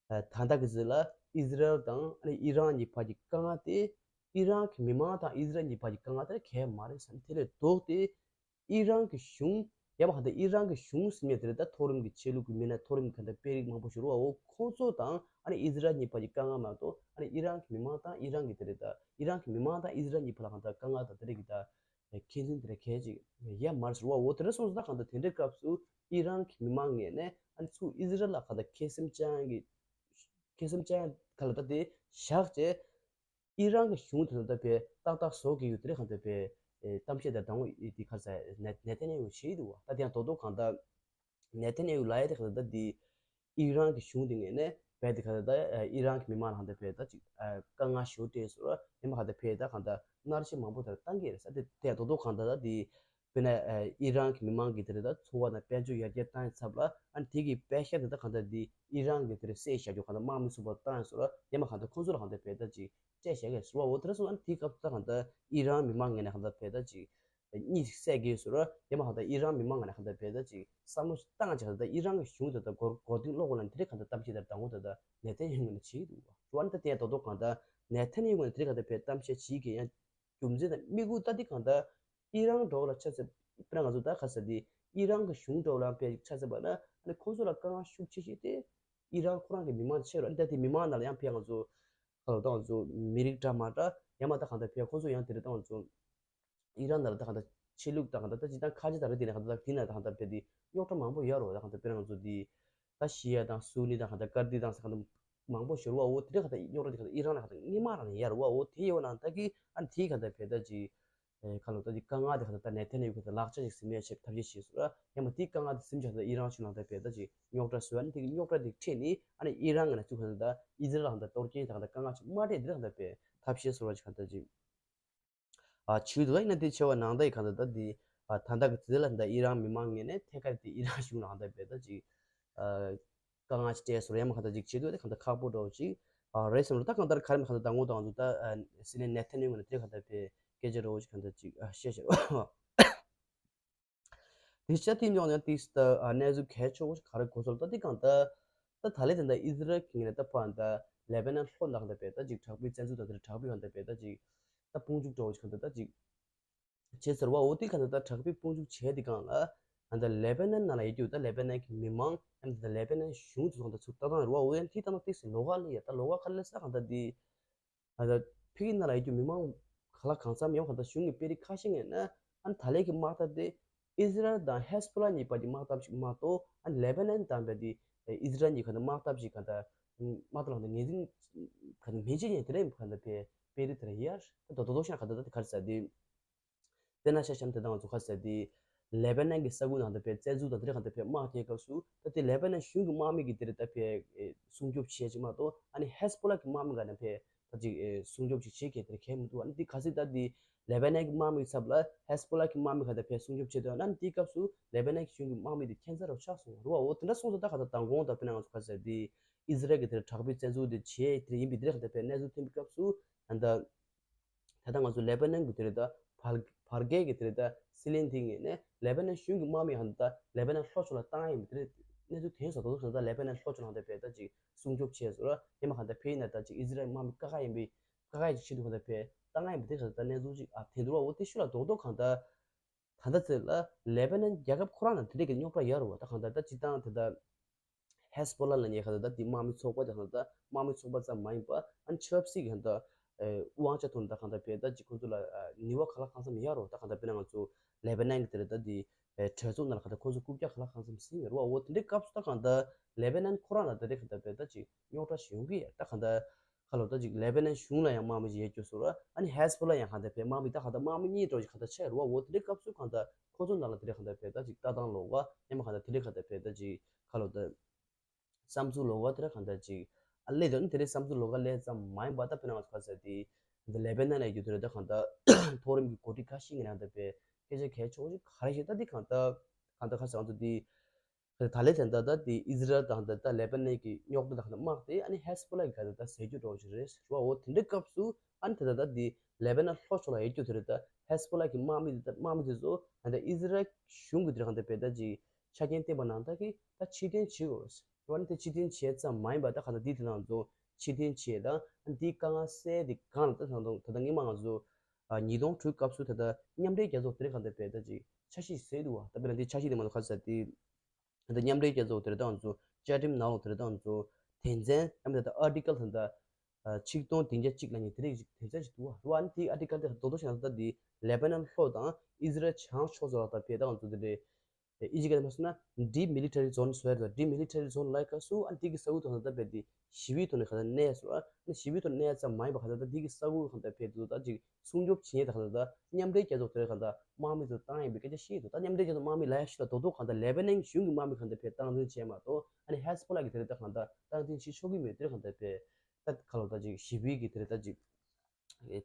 ད་ལྟ་གི་ཟེར་ལ་ཨི་ཟི་རལ་དང་ཨ་ནི་ཨི་རན་གྱི་བར་གྱི་དཀའ་ངལ་དེ་ཨི་རན་གྱི་མི་མང་དང་ཨི་ཟི་རལ་གྱི་བར་གྱི་དཀའ་ངལ་དེ་གལ་མ་རེད་བསམ། དེ་ལས་ལྡོག་སྟེ་ཨི་རན་གྱི་གཞུང་ཡང་མ་གང་ལྟར་ཨི་རན་གྱི་གཞུང་ཟེར་མཁན་དེ་རེད། ད་མཐོ་རིམ་གྱི་ཆོས་ལུགས་ཀྱི་མི་སྣ་མཐོ་རིམ་གྱི་གང་ལྟར་དཔོན་རིགས་མང་པོ་ཞིག་རེད་བ། འོ་ཁོང་ཚོ་དང་ཨ་ནི་ཨི་ཟི་རལ་གཉིས་བར་གྱི་དཀའ་ངལ་མ་གཏོགས་ཨ་ནི་ཨི་རན་གྱི་མི་མང་དང་ཨི་རན་གྱི་དེ་རེད། ད་ཨི་རན་གྱི་མི་མང་དང་ཨི་ཟི་རལ་གཉིས་བར་ལ་གང་ལྟར་དཀའ་ངལ་དང་དེ་རིགས་ཀྱི་ད་ཁྱད་ཚོན་དེ་འདྲ་གལ་ཅིག་ཡོད་མ་རེད་ཟེར་བ། འོ་དེ་འདྲ་སོང་ཙང་ད་གང་ལྟར་དེ་འདྲའི་སྐབས་སུ་ཨི་རན་གྱི་མི་མང་ངོས་ནས་ཨ་ནི་ཚུར་ཨི་ཟི་རལ་ལ་གང་ལྟར་ཁེ་སེམས་ཅན་གྱི་ཁེ་སེམས་ཅན་ག་ལ་ད་དེ་བཞག་བྱས། ཨི་རན་གྱི་གཞུང་དེ་ལ་ད་ཕར་ཏག་ཏག་བཟོ་གི་ཡོད་དེ་རེད། གང་ལྟར་ཕར་ཨེ་གཏམ་བཤད་དེ་དང་པོ་ཨེ་དེ་ག་རེ་ཟེར་ནེ་ནེ་ཐན་ཡེ་ཧུ་བྱས་འདུག་བ། ད་དེ་ཡང་རྡོག་རྡོག་གང་ལྟར་ནེ་ཐན་ཡེ་ཧུ་ལབ་ཡ་དེ་གང་ལྟར་ད་དེ་ཨི་རན་གྱི་གཞུང་དེ་ངོས་ནས་ཕར་དེ་གང་ལྟར་ད་ཨེ་ཨི་རན་གྱི་མི་མང་ལ་གང་ལྟར་ཕར་ད་ཅིག་ཨེ་དཀའ་ངལ་ཞེ་པོ་སྤྲད་སོང་ར། ཡང་མ་གང་ལྟར་ཕར་ད་གང་ལྟར་མནར་གཅོད་མང་པོ་དེ་བཏང་གི་རེད་ཟེར། དེ་དེ་ཡང་རྡོག་རྡོག་གང་ལྟར་ད་དེ་དཔེར་ན་ཨེ་ཨི་རན་གྱི་མི་མང་གི་དེ་རེད་ད་འཚོ་བ་དང་དཔལ་འབྱོར་ཡར་རྒྱས་བཏང་ཡའི་ཚབ་ལ་ཨ་ནི་དེ་གི་པེ་ཤག་དེ་ད་གང་ལྟར་དེ་ཨི་རན་གྱི་དེ་རེད་བསད་བཞག་རྒྱུ་གང་ལྟར་དམག་མི་ཚུགས་པ་བཏང་ཡ་སོགས་ལ་ཡང་མ་གང་ལྟར་ཁོང་ཚོ་ལ་གང་ལྟར་ཕར་ད་ཅིག་སྤྲད་བཞག་གི་ཟེར་བ། འོ་དེ་འདྲ་སོང་ཨ་ནི་དེའི་སྐབས་སུ་ད་གང་ལྟར་ཨི་རན་མི་མང་ངོས་ནས་གང་ལྟར་ཕར་ད་ཅིག་གཉིད་སད་གི་ཟེར་བ། ཡང་མ་གང་ལྟར་ཨི་རན་མི་མང་ངོས་ནས་གང་ལྟར་ཕར་ད་ཅིག་བསམ་བློ་ཞིག་བཏང་བྱས་གང་ལྟར་ཨི་རན་གྱི་གཞུང་དེ་ད་མགོ་མགོ་རྟིང་སློག་དགོས་ལ་དེ་རིགས་གང་ལྟར་གཏམ་བཤད་དེ་དང་པོ་དེ་ད་ནེ་ཐན་ཡེ་ཧུ་ངོས་ནས་བྱས་འདུག་བ། འོ་ཨ་ནི་ད་དེ་ཡང་རྡོག་རྡོག་གང་ལྟར་ནེ་ཐན་ཡེ་ཧུ་ངོས་ནས་དེ་རིགས་གང་ལྟར་ཕར་གཏམ་བཤད་བྱེད་ཀྱི་ཡང་རྒྱུ་མཚན་དང་དམིགས་ཡུལ་ད་འདི་གང་ལྟར་ཨི་རན་འདྲ་བོ་ལ་ཆ་མཚོན་པ་ན་ང་ཚོ་ད་ག་རེ་ཟེར་དེ་ཨི་རན་གྱི་གཞུང་འདྲ་བོ་ལ་ཕར་ཆ་མཚོན་པ་ན་ཨ་ནི་ཁོང་ཚོ་ལ་དཀའ་ངལ་ཤུགས་ཆེ་ཤོས་དེ་ཨི་རན་ཁོ་རང་གི་མི་མང་ཆེ་རུ་ཨ་ནི་ད་དེ་མི་མང་ནང་ལ་ཡང་ཕར་ང་ཚོ་ག་ལ་ད་ང་ཚོ་མི་རིགས་འདྲ་མ་འདྲ་ཡང་མ་ད་གང་ལྟར་ཕར་ཁོང་ཚོ་ཡང་དེ་རེད་ད་ང་ཚོ་ཨི་རན་ནང་ལ་ད་གང་ལྟར་ཆོས་ལུགས་ད་གང་ལྟར་ད་སྤྱིར་བཏང་ཁ་ཆེ་ད་རེད། དེ་ནས་གང་ལྟར་ད་དེ་ན་ད་གང་ལྟར་ཕར་དེ་རྙོག་དྲ་མང་པོ་ཡོད་རེད་བ། ད་གང་ལྟར་དཔེར་ན་ང་ཚོ་དེ་ད་ཤི་ཡ་དང་སུ་ནི་དང་གང་ལྟར་ཀར་དི་དང་ས་གང་ལྟར་མང་པོ་ཞིག་ཡོད་རེད་བ། འོ་དེ་འདྲ་གང་ལྟར་རྙོག་དྲ་དེ་གང་ལྟར་ཨི་རན་ལ་གང་ལྟར་སྔོན་མ་རང་ནས་ཡོད་རེད་བ། འོ་དེ་ཡོད་ན་ད་གི་ཨ་ནི་དེ་གང་ལྟར་ཕར་ད་ཅིག་ཨེ་ག་ལ་ད་ཅིག་དཀའ་ངལ་དེ་གང་ལྟར་ནེ་ཐན་ཡེ་ཧུ་གང་ལྟར་ལག་ཆ་ཞིག་ཟིན་ཡ་ཆེད་ཐབས་ཤེས་བྱས་སོང་ར། ཡང་མ་དེའི་དཀའ་ངལ་དེ་ཟིན་བྱས་ད་ཨི་རན་གཞུང་ལ་ད་ཕར་ད་ཅིག་རྙོག་དྲ་བཟོས། ཨ་ནི་དེ་གི་རྙོག་དྲ་དེ་འཕྲད་ནས་ཨ་ནི་ཨི་རན་ངོས་ནས་ཚུར་གང་ལྟར་ད་ཨི་ཟི་རལ་ལ་གང་ལྟར་གཏོར་སྐྱོན་དང་གང་ལྟར་དཀའ་ངལ་ཅིག་མ་སྤྲད་དེ་གང་ལྟར་ཕར་ཐབས་ཤེས་བཟོ་བ་ཅིག་གང་ལྟར་ཅིག་ཨ་བྱས་འདུག་ཡིན་ན་དེ་བྱས་པ་ནང་ད་ཡི་གང་ལྟར་ད་དེ་ཨ་ད་ལྟ་གི་དུས་ཚོད་ལ་ད་ཨི་རན་མི་མང་ངོས་ནས་ཐད་ཀར་དེ་ཨི་རན་གཞུང་ལ་གང་ལྟར་ཕར་ད་ཅིག་ཨ་དཀའ་ངལ་ཅིག་སྤྲད་སོང་ར། ཡང་མ་གང་ལྟར་ཅིག་བྱས་འདུག་དེ་གང་ལྟར་ཁག་པོ་འདྲ་བོ་ཅིག་ཨ་རེད་བསམ་ར། ད་གང་ལྟར་ག་རེ་མ་གང་ལྟར་ད་ངོ་ད་ང་ཚོ་ད་ཨ་སྲིད་བློན་ནེ་ཐན་ཡེ་ཧུ་ངོས་ནས་དེ་གང་ལྟར་ཕར་སྐད་ཆ་འདྲ་བོ་ཅིག་གང་ལྟར་ཅིག་ཨ་བཤད་བཞག་རེད་བ། དེ་ཤ་དེ་འཇོག་ནས་ཏིས་ད་ཨ་གནས་ཚུལ་གལ་ཆེ་བོ་ཞིག་ག་རེ་གོ་སོང་ད་དེ་གང་ལྟར་ད་ད་ལས་དེ་འདྲ་ཨི་ཟི་རལ་གྱི་ངོས་ནས་ད་ཕར་འདྲ་ལེ་བྷ་ནན་ལྷོ་ནང་འདྲ་བས་ད་ཅིག་དྲག་པོའི་བཙན་འཛུལ་དང་དེ་དྲག་པོའི་གང་ལྟར་བས་ད་ཅིག་ད་དཔུང་འཇུག་འདྲ་བོ་ཞིག་གང་ལྟར་ད་ཅིག་བྱས་ཟེར་བ། འོ་དེ་གང་ལྟར་ད་དྲག་པོའི་དཔུང་འཇུག་བྱས་དེ་གང་ལ་ཨ་འདྲ་ལེ་བྷ་ནན་ནང་ལ་ཡོད་རྒྱུ་ད་ལེ་བྷ་ནན་གྱི་མི་མང་ཨ་འདྲ་ལེ་བྷ་ནན་གཞུང་ཚོ་གང་ལྟར་ཚུར་ལྟ་སྟངས་རེད་བ། འོ་ཡང་དེ་ལྟ་ན་ཏིས་ལོགས་ཀ་ལ་ཡ་ད་ལོགས་ཀ་ག་ལ་ས་གང་ལྟར་དེ། ཨ་ད་ཕ་གི་ནང་ལ་ཡོད་རྒྱུ་མི་མང་ག་ལ་གང་འཚམ་ཡང་གང་ལྟར་གཞུང་གི་དཔོན་རིགས་ཁ་ཤས་ངོས་ནས་ཨ་ནི་ད་ལན་གྱི་དམག་འཐབ་དེ་ཨི་ཟི་རལ་དང་ཧེ་སི་བྷོ་ལ་གཉིས་བར་གྱི་དམག་འཐབ་ཅིག་མ་གཏོགས་ཨ་ནི་ལེ་བྷ་ནན་དང་བས་དེ་ཨི་ཟི་རལ་གཉིས་གང་ལྟར་དམག་འཐབ་ཅིག་གང་ལྟར་དམག་འཐབ་ལ་གང་ལྟར་ངོས་འཛིན་གང་ལྟར་མི་བྱེད་ཉན་དེ་རེད། གང་ལྟར་དཔེ་དཔོན་རིགས་དེ་རེད་ཡ། ད་དོ་དོ་ཤ་གང་ལྟར་ད་དེ་ག་རེ་ཟེར་དེ། དཔེར་ན་ཤ་ཤམ་དེ་དང་ང་ཚོ་ཁ་ཟེར་དེ། ལེ་བྷ་ནན་གྱི་ས་ཁུལ་ནང་དུ་བས་བཙན་འཛུལ་དང་དེ་རིགས་གང་དུ་བས་དམག་རྒྱག་སྐབས་སུ་ད་དེ་ལེ་བྷ་ནན་གཞུང་གི་དམག་མི་གིས་དེ་རིགས་ད་བས་སྲུང་སྐྱོབ་བྱེད་ཅིག་མ་གཏོགས་ཨ་ནི་ཧེ་སི་བྷོ་ལ་གི་དམག་མི་ག་ནས་བས་ད་ཅིག་སྲུང་སྐྱོབ་ཅིག་བྱེད་མཁན་དེ་རིགས་གལ་མི་འདུག་ཨ་ནི་དེ་ག་ཟིག་ད་དེ་ལེ་བྷ་ནན་གྱི་དམག་མི་ཚབ་ལ་ཧེ་སི་བྷོ་ལ་གི་དམག་མི་ག་ད་བས་སྲུང་སྐྱོབ་བྱེད་དུས་ཨ་ནི་དེའི་སྐབས་སུ་ལེ་བྷ་ནན་གཞུང་གི་དམག་མི་དེ་ཁྱད་མཚར་རུ་ཆགས་སོང་རུ་བ། འོ་དེ་འདྲ་སོང་ཙང་ད་ག་ད་མདང་དགོང་ད་དཔེར་ན་ང་ཚོ་ཁ་ཟེར་དེ་ཨི་ཟི་རལ་གྱི་དེ་རིགས་དྲག་པོའི་བཙན་འཛུལ་དེ་བྱེད་དེ་རིགས་ཡིན་པའི་དེ་རིགས་ག་ད་བས་གནས་ཚུལ་ཐོན་པའི་སྐབས་སུ་ཨ་ད། ད་ལྟ་ང་ཚོ་ལེ་བྷ་ནན་གྱི་དེ་རེད་ད། བར་བར་བརྒལ་གྱི་དེ་རེད་ད། སྲིད་བློན་དེ་ངོས་ནས་ལེ་བྷ་ནན་གཞུང་གི་དམག་མི་ཧ་ད་ལེ་བྷ་ནན་ལྷོ་ཕྱོགས་ལ་བཏང་ཡ་ཡིན་པ་དེ་རེད། གནས་ཚུལ་དེ་ཡིན་ཟེར་དོ་ཟེར་ད་ལེ་བྷ་ནན་ལྷོ་ཕྱོགས་ལ་ཧ་ད་བས་ད་ཅིག་སྲུང་སྐྱོབ་བྱས་ཟེར་ར། ཡང་མ་ཧ་ད་ཕེ་ཡིན་ན་ད་ཅིག་ཨི་ཟི་རལ་དམག་མི་དཀའ་ཁག་ཡིན་པའི་དཀའ་ཁག་ཅིག་ཆེད་དུ་ཧ་ད་བས་བཏང་ཡ་ཡིན་པ་དེ་ཧ་ད་གནས་ཚུལ་ཅིག་ཨ་དེ་འདུག་བ། འོ་དེ་ཤུ་ལ་རྡོག་རྡོག་གང་ད། ད་ལྟ་ཚེ་ལ་ལེ་བྷ་ནན་རྒྱལ་ཁབ་ཁོ་རང་ནང་དེ་འདྲས་ཀྱི་རྙོག་དྲ་ཡོད་རེད་བ། ད་གང་ད་ད་སྤྱིར་བཏང་དེ་ད། ཧེ་སི་བྷོ་ལ་ལབ་མཁན་གང་ལྟར་ད་དེ་དམག་མི་ཚོགས་པ་དེ་གང་ལྟར་དམག་མི་ཚོགས་པ་ཙམ་མ་ཡིན་པ་ཨ་ནི་ཆབ་སྲིད་ཀྱི་གང་ལྟར་ཨེ་དབང་ཆ་ཐོག་ནས་ད་གང་ལྟར་བས་ད་ཅིག་ཁོང་ཚོ་ལ་ཨ་ནུས་པ་གང་ལ་གང་འཚམ་ཡོད་རེད། ད་གང་ལྟར་དཔེར་ན་ང་ཚོ་ལེ་བྷ་ནན་གྱི་དེ་རེད། ད་དེ་ཨེ་གྲོས་ཚོགས་ནང་ལ་གང་ལྟར་ཁོང་ཚོ་རྐུབ་བཀྱག་གང་ལ་གང་འཚམ་ཟིན་ཡོད་རེད་བ། འོ་དེ་འདྲའི་སྐབས་སུ་ད་གང་ལྟར་ལེ་བྷ་ནན་ཁོ་རང་ལ་ད་རེས་གང་ལྟར་བས་ད་ཅིག་རྙོག་དྲ་ཞིག་ཡོང་གི་ཡོད། ད་གང་ལྟར་ཁ་ལོ་ད་ཅིག་ལེ་བྷ་ནན་གཞུང་ལ་ཡང་དམག་མི་ཅིག་ཡོད་རྒྱུ་སོ་ར། ཨ་ནི་ཧེ་སི་བྷོ་ལ་ཡང་གང་ལྟར་བས་དམག་མི་ད་གང་ལྟར་དམག་མི་གཉིས་འགྲོ་ཞིག་གང་ལྟར་ཆགས་རེད་བ། འོ་དེ་འདྲའི་སྐབས་སུ་གང་ལྟར་ཁོ་ཚོ་ནང་ལ་དེ་འདྲའི་གང་ལྟར་བས་ད་ཅིག་ལྟ་སྟངས་ལོགས་ཀ་ཡང་མ་གང་ལྟར་དེ་འདྲའི་གང་ལྟར་བས་ད་ཅིག་ཁ་ལོ་ད་བསམ་ཚུལ་ལོགས་ཀ་དེ་འདྲ་གང་ལྟར་ཅིག་ཨ་ལས་དོན་དེ་འདྲའི་བསམ་ཚུལ་ལོགས་ཀ་ལས་ཙམ་མ་ཡིན་པ། ད་དཔེར་ན་ང་ཚོ་ག་ཟེར་དེ་འདི་ལེ་བྷ་ནན་ལ་ཡོད་རྒྱུ་དེ་རེད། ད་གང་ལྟར་མཐོ་རིམ་གྱི་འགོ་ཁྲིད་ཁ་ཤས་ཀྱི་ནང་ད་བས་སྐད་ཆ་གལ་ཆེ་བོ་ཞིག་ག་རེ་ཞིག་ད་འདི་གང་ལྟར་གང་ལྟར་ཁ་ཟེར་ང་ཚོ་འདི། ད་ལྟ་ལས་དེ་འདྲ་ད་དེ་ཨི་ཟི་རལ་དང་ད་ལྟ་ལེ་པ་ནན་གྱི་རྙོག་དྲ་དང་དམག་དེ་ཨ་ནི་ཧེ་སི་པོ་ལ་གི་ག་ཚོད་ད་ཟེར་རྒྱུ་འགྲོ་ཞིག་རེད་ར། འོ་དེ་འདྲའི་སྐབས་སུ་ཨ་ནི་ད་ལྟ་ད་དེ་ལེ་པ་ནན་ལྷོ་ཕྱོགས་ལ་ཡོད་རྒྱུ་དེ་རེད། ད་ཧེ་སི་པོ་ལ་གི་དམག་མི་དེ་དམག་མི་དེ་ཚོ་ད་ལྟ་ཨི་ཟི་རལ་གཞུང་གི་དེ་རེད་གང་ལྟར་བས་ད་ཅིག་ཆ་རྐྱེན་བསྟན་པ་ནང་ད་གི་ད་ཕྱིར་འཐེན་བྱེད་དགོས་རེད། འོ་ཨ་ནི་དེ་ཕྱིར་འཐེན་བྱས་ཙམ་མ་ཡིན་པ་ད་ག་ད་དེ་དེ་ནང་ཚོ་ཕྱིར་འཐེན་བྱས་ད་ཨ་ནི་དེའི་དཀའ་ངལ་སེལ་དེ་གང་ལ་ད་ད་ད་ད་སྔོན་མ་ང་ཚོ་ཉིས་སྟོང་དྲུག་སྐབས་སུ་ད་ལྟ་མཉམ་འབྲེལ་རྒྱལ་ཚོགས་དེ་རེད་གང་ལྟར་བས་ད་ཅིག་འཆར་གཞི་ཟེར་འདུག་བ། ད་དཔེར་ན་དེ་འཆར་གཞི་དེ་མ་གཏོགས་ག་ཚོད་ད་དེ། ད་མཉམ་འབྲེལ་རྒྱལ་ཚོགས་དེ་རིང་ད་ང་ཚོ་བཅའ་ཁྲིམས་ནང་ལོགས་དེ་རིང་ད་ང་ཚོ་དོན་ཚན་ཡང་མིན་ད་ལྟ་ཨར་ཊི་ཀལ་ད་ལྟ་ཆིག་སྟོང་བདུན་བརྒྱ་གཅིག་ལབ་མཁན་དེ་རིགས་ཅིག་དོན་ཚན་ཞིག་འདུག་བ། རེད་བ། ཨ་ནི་དེའི་ཨར་ཊི་ཀལ་དེ་རྡོག་རྡོག་ཞིག་ནང་ད་ལྟ་དེ་ལེ་པ་ནན་ལྷོ་དང་ཨི་ཟི་རལ་བྱང་ཕྱོགས་སུ་ལ་ད་བས་ད་ང་ཚོ་དེ་འདྲའི་ཨི་ཇི་ག་དེ་མ་སོང་ན་ཌི་མི་ལི་ཊ་རི་ཛོན་ཟེར་བ་རེད། ཌི་མི་ལི་ཊ་རི་ཛོན་ལབ་སྐབས་སུ་ཨ་ནི་དེ་གི་ས་ཁུལ་དུ་ད་ལྟ་བས་དེ་ཞི་བའི་ཐོག་ནས་ག་ད་གནས་སོ། ཨ་ནི་ཞི་བའི་ཐོག་གནས་ཙམ་མ་ཡིན་པ་ག་ད་ད་དེ་གི་ས་ཁུལ་ག་ད་བས་དེ་ད་ཅིག་སྲུང་སྐྱོབ་བྱེད་མཁན་དེ་ག་ད་ད་མཉམ་འབྲེལ་རྒྱལ་ཚོགས་དེ་ག་ད་དམག་མི་ཚོ་བཏང་ཡིན་པའི་སྐད་ཆ་བཤད་འདུག་ད་མཉམ་འབྲེལ་རྒྱལ་ཚོགས་དམག་མི་ལ་ཡ་ཤི་ལ་རྡོག་རྡོག་གང་ལྟར་ལེ་པ་ནན་གཞུང་གི་དམག་མི་གང་ལྟར་བས་སྟངས་འཛིན་བྱས་མ་གཏོགས་ཨ་ནི་ཧེ་སི་པོ་ལ་གི་དེ་རེད་ད་གང་ལྟར་སྟངས་འཛིན་བྱེད་ཆོག་གི་མེད། དེ་རེད་གང་ལྟར་བས་ད་ག་ལ་ད་ཅིག་ཞི་བའི་གི་དེ་རེད་ད་ཅིག་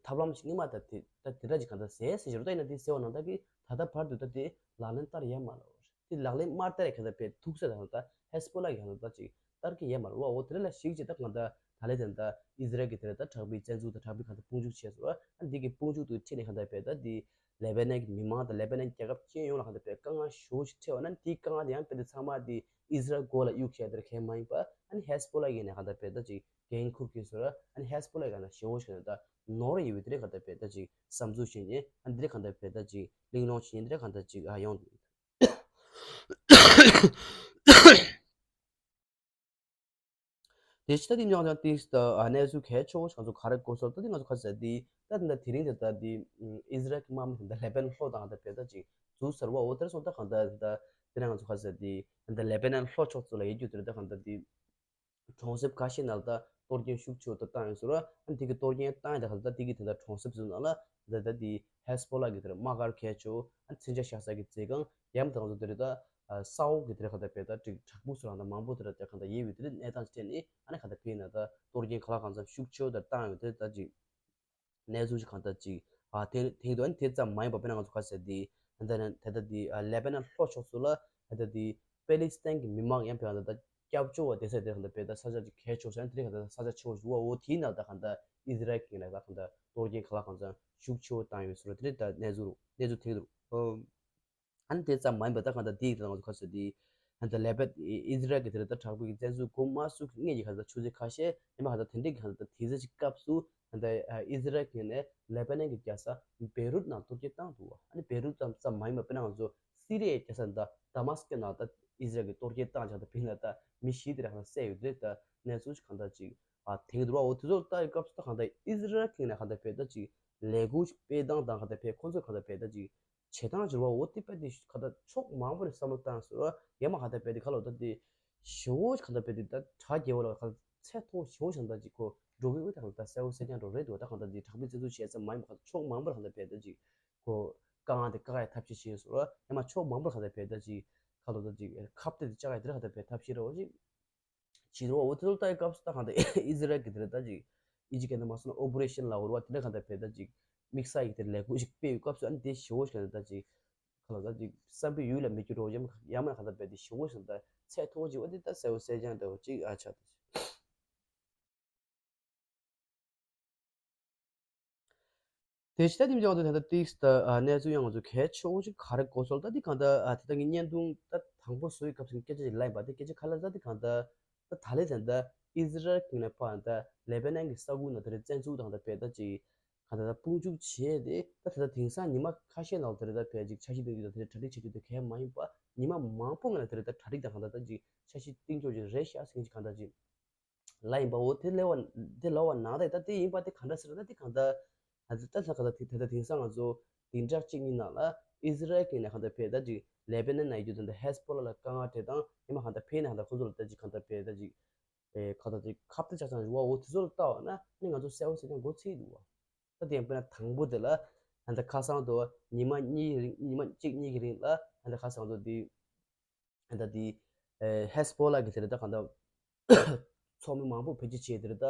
ཐབས་ལམ་ཞིག་སྔོན་མ་ད་དེ་ད་དེ་འདྲ་ཅིག་གང་ལྟར་ཟེར་ཟེར་ཞོར་ད་ཡིན་ན་དེ་ཟེར་བ་ནང་ལྟར་གི་ད་ལྟ་བར་དུ་ད་དེ་ལག་ལེན་བསྟར་ཡ་མ་ལ་བར་དེ་ལག་ལེན་མ་བསྟར་ཡ་གང་ལྟར་བས་ཐུག་ས་ད་གང་ལྟར་ཧེ་སི་པོ་ལ་གི་གང་ལྟར་ད་ཅིག་བསྟར་གི་ཡོད་མ་རེད་བ། འོ་དེ་རིང་ལ་གཞིགས་བྱས་ད་གང་ལྟར་ད་ལས་དེ་ད་ཨི་ཟི་རལ་གྱི་དེ་རེད་ད་དྲག་པོའི་བཙན་འཛུལ་དང་དྲག་པོའི་གང་ལྟར་དཔུང་འཇུག་བྱས་སོང་། ཨ་འདི་གི་དཔུང་འཇུག་དུ་ཁྲིད་ནས་གང་ལྟར་བས་ད་འདི་ལེ་པ་ནན་གྱི་མི་མང་དང་ལེ་པ་ནན་རྒྱལ་ཁབ་སྤྱི་ཡོངས་ལ་གང་ལྟར་བས་དཀའ་ངལ་ཞེ་པོ་ཞིག་འཕྲད་པ་ན་འདིའི་དཀའ་ངལ་དེ་ཡང་དཔེ་དེ་ཚང་མ་འདི་ཨི་ཟི་རལ་མགོ་ལ་གཡུག་བྱས་དེར་གང་མ་ཡིན་པ་ཨ་ནི་ཧེ་སི་པོ་ལ་གི་ནས་གང་ལྟར་བས་ད་ཅིག་འགན་འཁུར་གྱིན་སོང་། ཨ་ནི་ཧེ་སི་པོ་ལ་གི་ནས་ཞེ་པོ་ཞིག་གང་ལྟར་ནོར་ཡོད་པའི་དེ་རེད་གང་ལྟར་བས་ད་ཅིག་བསམ་ཚུལ་བྱེད་ཉེན་ཨ་འདི་རེད་གང་ལྟར་བས་ད་ཅིག་གླེང་སློང་བྱེད་ཉེན་དེ་རེད་གང་ལྟར་ཅིག་ཨ་ཡོང་། དེ་ཕྱི་ད་དེ་ཉོག་ཉོག་ཏིས་ད་གནས་ཚུལ་གལ་ཆེ་བོ་ཞིག་ང་ཚོ་ག་རེ་གོ་སོང་ད་དེ་ང་ཚོ་ག་ཟེར་དེ་ད་དེ་འདྲ་དེ་རིང་དེ་ད་དེ་ཨིས་རལ་གྱི་དམག་མི་དེ་འདྲ་ལེ་པན་ལྷོ་དང་ད་བས་ད་ཅིག་འཛུགས་ཚར་བ། འོ་དེར་སོང་ད་གང་ད་ད་དེ་རིང་ང་ཚོ་ག་ཟེར་དེ་ད་ལེ་པན་ལྷོ་ཕྱོགས་ཚོ་ལ་ཡོད་རྒྱུ་དེ་རེད། ད་གང་ད་དེ་གྲོང་གསེབ་ཁ་ཤས་ནང་ད་གཏོར་སྐྱོན་ཤུགས་ཆེ་བོ་ད་བཏང་ཡོད་ཟེར་བ། ཨ་དེ་གི་གཏོར་སྐྱོན་བཏང་ཡོད་ད་གང་ད་དེ་གི་དེ་ད་གྲོང་གསེབ་ཚོ་ནང་ལ་ད་ད་དེ་ཧེ་སི་པོ་ལ་གི་དེ་རེད་དམག་སྒར་གལ་ཆེ་བོ་ཨ་མཚོན་ཆ་བཞག་ས་གི་མཛོད་ཁང་ཡང་ད་ང་ཚོ་དེ་རེད་ད། ས་འོག་གི་དེ་རེད་གང་ལྟར་བས་ད་ཅིག་བྲག་ཕུག་སོགས་རང་དང་མང་པོ་དེ་རེད་དེ་གང་ལྟར་ཡོད་པའི་དེ་རེད་གནས་སྟངས་ཅིག་སྤྲད་ནས་ཨ་ནི་གང་ལྟར་བས་ན་ད་གཏོར་སྐྱོན་ག་ལ་གང་འཚམ་ཤུགས་ཆེ་བོ་དེ་བཏང་ཡོད་དེ་ད་ཅིག་གནས་ཚུལ་ཅིག་གང་ལྟར་ཅིག་ཨ་དེ་དེ་དུ་ཨ་ནི་དེ་ཙམ་མ་ཡིན་པ་དཔེར་ན་ང་ཚོ་ག་ཟེར་དེ་ད་ད་ད་ད་དེ་ལེ་པ་ནན་ལྷོ་ཕྱོགས་སུ་ལ་ད་ད་དེ་པེ་ལི་སི་ཐན་གྱི་མི་མང་ཡང་བས་ད་ད་སྐྱབས་བཅོལ་བ་དེ་ཚོ་དེ་གང་ལྟར་བས་ད་ས་ཆ་ཅིག་གལ་ཆེ་བོ་ཟེར་ན་དེ་རེད་གང་ལྟར་ས་ཆ་ཆེ་བོ་ཞིག་འོ་དེའི་ནང་ད་གང་ལྟར་ཨིས་རལ་གྱི་ནས་ད་གང་ལྟར་གཏོར་སྐྱོན་ག་ལ་གང་འཚམ་ཤུགས་ཆེ་བོ་བཏང་ཡོད་ཟེར་བ་དེ་རེད། ད་གནས་ཚུལ་གནས་ཚུལ་དེ་རེད། ཨ་ནི་དེ་ཙམ་མ་ཡིན་པ་ད་གང་ལྟར་དེའི་ནང་ཚོ་ག་ཟེར་དེ་ད་ལེ་པ་ཨི་ཟི་རལ་གྱི་དེ་རེད་ད་དྲག་པོའི་བཙན་འཛུལ་འགོ་མ་བཙུགས་སྔོན་གྱི་ག་ད་ཆུ་ཚོད་ཁ་ཤས་ཡིན་པ་ག་ད་དེ་འདྲའི་ག་ད་དེ་ཚོ་ཅིག་སྐབས་སུ་ད་ཨི་ཟི་རལ་གྱི་ནས་ལེ་པ་ནན་གྱི་རྒྱལ་ས་བེ་རུད་ནང་གཏོར་སྐྱོན་བཏང་འདུག་བ། ཨ་ནི་བེ་རུད་ཙམ་ཙམ་མ་ཡིན་པ་དཔེར་ན་ང་ཚོ་སི་རི་ཡའི་རྒྱལ་ས་ད་དཱ་མཱ་སི་ཀོ་ནང་ད་ཨི་ཟི་རལ་གྱི་གཏོར་སྐྱོན་བཏང་ཆགས་ད་བེ་ན་ད་མི་བཞི་དེ་ར་ག་ད་བསད་ཡོད་དེ་ད་གནས་ཚུལ་ཅིག་ག་ད་ཅིག་ཨ་དེང་དུ་བ་འོ་དེ་ཚོ་ལྟ་ཡི་སྐབས་སུ་ད་ག་ད་ཨི་ཟི་རལ་གྱི་ནས་ག་ད་བས་ད་ཅིག་ལས་འགུལ་སྤེལ་སྟངས་དང་ག་ད་བས་ཁོང་ཚོ་ག་ད་བས་ད་ཅིག་བྱེད་སྟངས་ཀྱི་རེད་བ། འོ་དེ་དཔེ་དེ་ག་ད་ཕྱོགས་མང་པོ་ནས་བསམ་བློ་བཏང་ཟེར་བ་ཡང་མ་ག་ད་བས་དེ་ག་ལོ་ད་དེ་ཞེ་བོ་ག་ད་བས་དེ་ད་དྲག་རྒྱལ་བ་ལ་ག་ད་ཚད་མཐོ་ཞེ་བོ་ཞིག་ད་ཅིག་གོ་འགྲོ་གི་འོ་ད་ག་ད་གསལ་བོ་གསལ་རྐྱང་འགྲོ་རེད་འདུག་ད་ག་ད་དེ་དྲག་པོའི་བཙན་འཛུལ་བྱས་ཙམ་མ་ཡིན་པ་ག་ད་ཕྱོགས་མང་པོར་ག་ད་བས་ད་ཅིག་གོ་དཀའ་ངལ་དེ་བཀག་ཡ་ཐབས་ཤེས་བྱས་ཟེར་བ་ཡང་མ་ཕྱོགས་མང་པོར་ག་ད་བས་ད་ཅིག་ག་ལོ་ད་ཅིག་ཁབ་དེ་དེ་བཅག་ཡ་དེ་ར་ག་ད་བས་ཐབས་ཤེས་རེད་བ་ཅིག་བྱེད་རོགས། འོ་དེ་ཚོ་ལྟ་ཡི་སྐབས་སུ་ད་གང་ལྟར་ཨི་ཟི་རལ་གྱི་དེ་རེད་ད་ཅིག་ཨི་ཇི་ག་ནས་མ་སོང་ན་ཨོ་པ་རེ་ཤན་ལ་འོར་བ་དེ་འདྲ་གང་ལྟར་བས་ད་ཅིག་དམིགས་བསལ་གྱི་དེ་ལས་འགུལ་ཞིག་སྤེལ་བའི་སྐབས་སུ་ཨ་ནི་དེ་ཞེ་བོ་ཞིག་ལ་ད་ཅིག་གང་ལ་ད་ཅིག་བསམ་པའི་ཡུལ་ལ་མི་འགྱུར་རོགས་ཡང་ཡང་མ་གང་ལྟར་བས་དེ་ཞེ་བོ་ཞིག་ད་ཚད་མཐོ་བོ་ཅིག་འོ་དེ་ད་གསལ་བོ་གསལ་རྐྱང་འདྲ་བོ་ཅིག་ཨ་ཆགས་ད་ཅིག་དེ་ཕྱི་ད་དེ་འཇོག་ཏུ་ད་ལྟ་ཏིག་ད་གནས་ཚུལ་ཡང་ང་ཚོ་གལ་ཆེ་བོ་ཞིག་ག་རེ་གོ་སོང་ད་དེ་གང་ལྟར་དེ་ད་ངའི་བརྙན་ཐུང་ད་དང་པོ་བཟོ་ཡི་སྐབས་སུ་སྐད་ཆ་ཞིག་ལབ་ཡིན་པ་དེ་སྐད་ཆ་ག་ལ་ད་དེ་གང་ལྟར་ད་ད་ལས་ད་ད་ཨི་ཟི་རལ་གྱི་ནས་ཕར་ད་ལེ་པ་ནན་གྱི་ས་ཁུལ་ནང་ད་རེས་བཙན་འཛུལ་དང་ད་བས་ད་ཅིག་ད་ལྟ་དཔུང་འཇུག་བྱས་ཏེ་ད་ད་ལྟ་དེང་སང་ཉི་མ་ཁ་ཤས་ནང་དེ་རེད་ད་ཕལ་ཅིག་འཆར་གཞི་འདིང་རྒྱུ་དང་དེ་རེད་གྲ་སྒྲིག་བྱེད་རྒྱུ་དེ་གལ་མ་ཡིན་པ། ཉི་མ་མང་པོ་ངས་ལ་དེ་རེད་ད་གྲ་སྒྲིག་དང་གང་ལྟར་ད་ཅིག་འཆར་གཞི་བཏིང་ཆོག་ཅིག་རེད་ཤག་ཟེར་མཁན་ཅིག་གང་ལྟར་ཅིག་ལ་ཡིན་པའོ། དེ་ལས་བ་དེ་ལ་བ་ནང་ད་ད་དེ་ཡིན་པ་དེ་གང་འདྲ་ཟེར་ན་ད་དེ་གང་ལྟར་ད་ད་ད་ད་ད་དེང་སང་ང་ཚོ་བདུན་ཕྲག་གཅིག་གཉིས་ནང་ལ་ཨི་ཟི་རལ་གྱི་ནས་གང་ལྟར་ཕེ་ད་ཅིག་ལེ་པེ་ནན་ན་ཡོད་དུ་ད་ཧེ་སི་པོ་ལ་ལ་དཀའ་ངལ་འཕྲད་དང་ཉི་མ་གང་ལྟར་ཕེ་ན་གང་ལྟར་ཁོ་ཚོ་ལ་ད་ཅིག་གང་ལྟར་ཕེ་ད་ཅིག་ཨེ་ཁ་ད་ཅིག་ཁ་གཏད་ཆགས་ཚང་བ་འོ་དེ་ཚོ་ལ་ལྟ་བ་ན་ནི་ང་ཚོ་གསལ་བོ་ཟེར་ཀྱང་མགོ་ཚིག་འདུག་བ། ད་དེ་ཡང་དཔེར་ན་དང་པོ་དེ་ལ་ད་ལྟ་ཁ་སང་དུ་ཉི་མ་གཉིས་རིང་ཉི་མ་གཅིག་གཉིས་ཀྱི་རིང་ལ་ད་ལྟ་ཁ་སང་དུ་དེ་ད་ལྟ་དེ་ཧེ་སི་པོ་ལ་གི་དེ་རེད་ད་གང་ལྟ་ཚོགས་མི་མང་པོ་ཕེབས་རྒྱུ་བྱས་དེ་རེད་ད་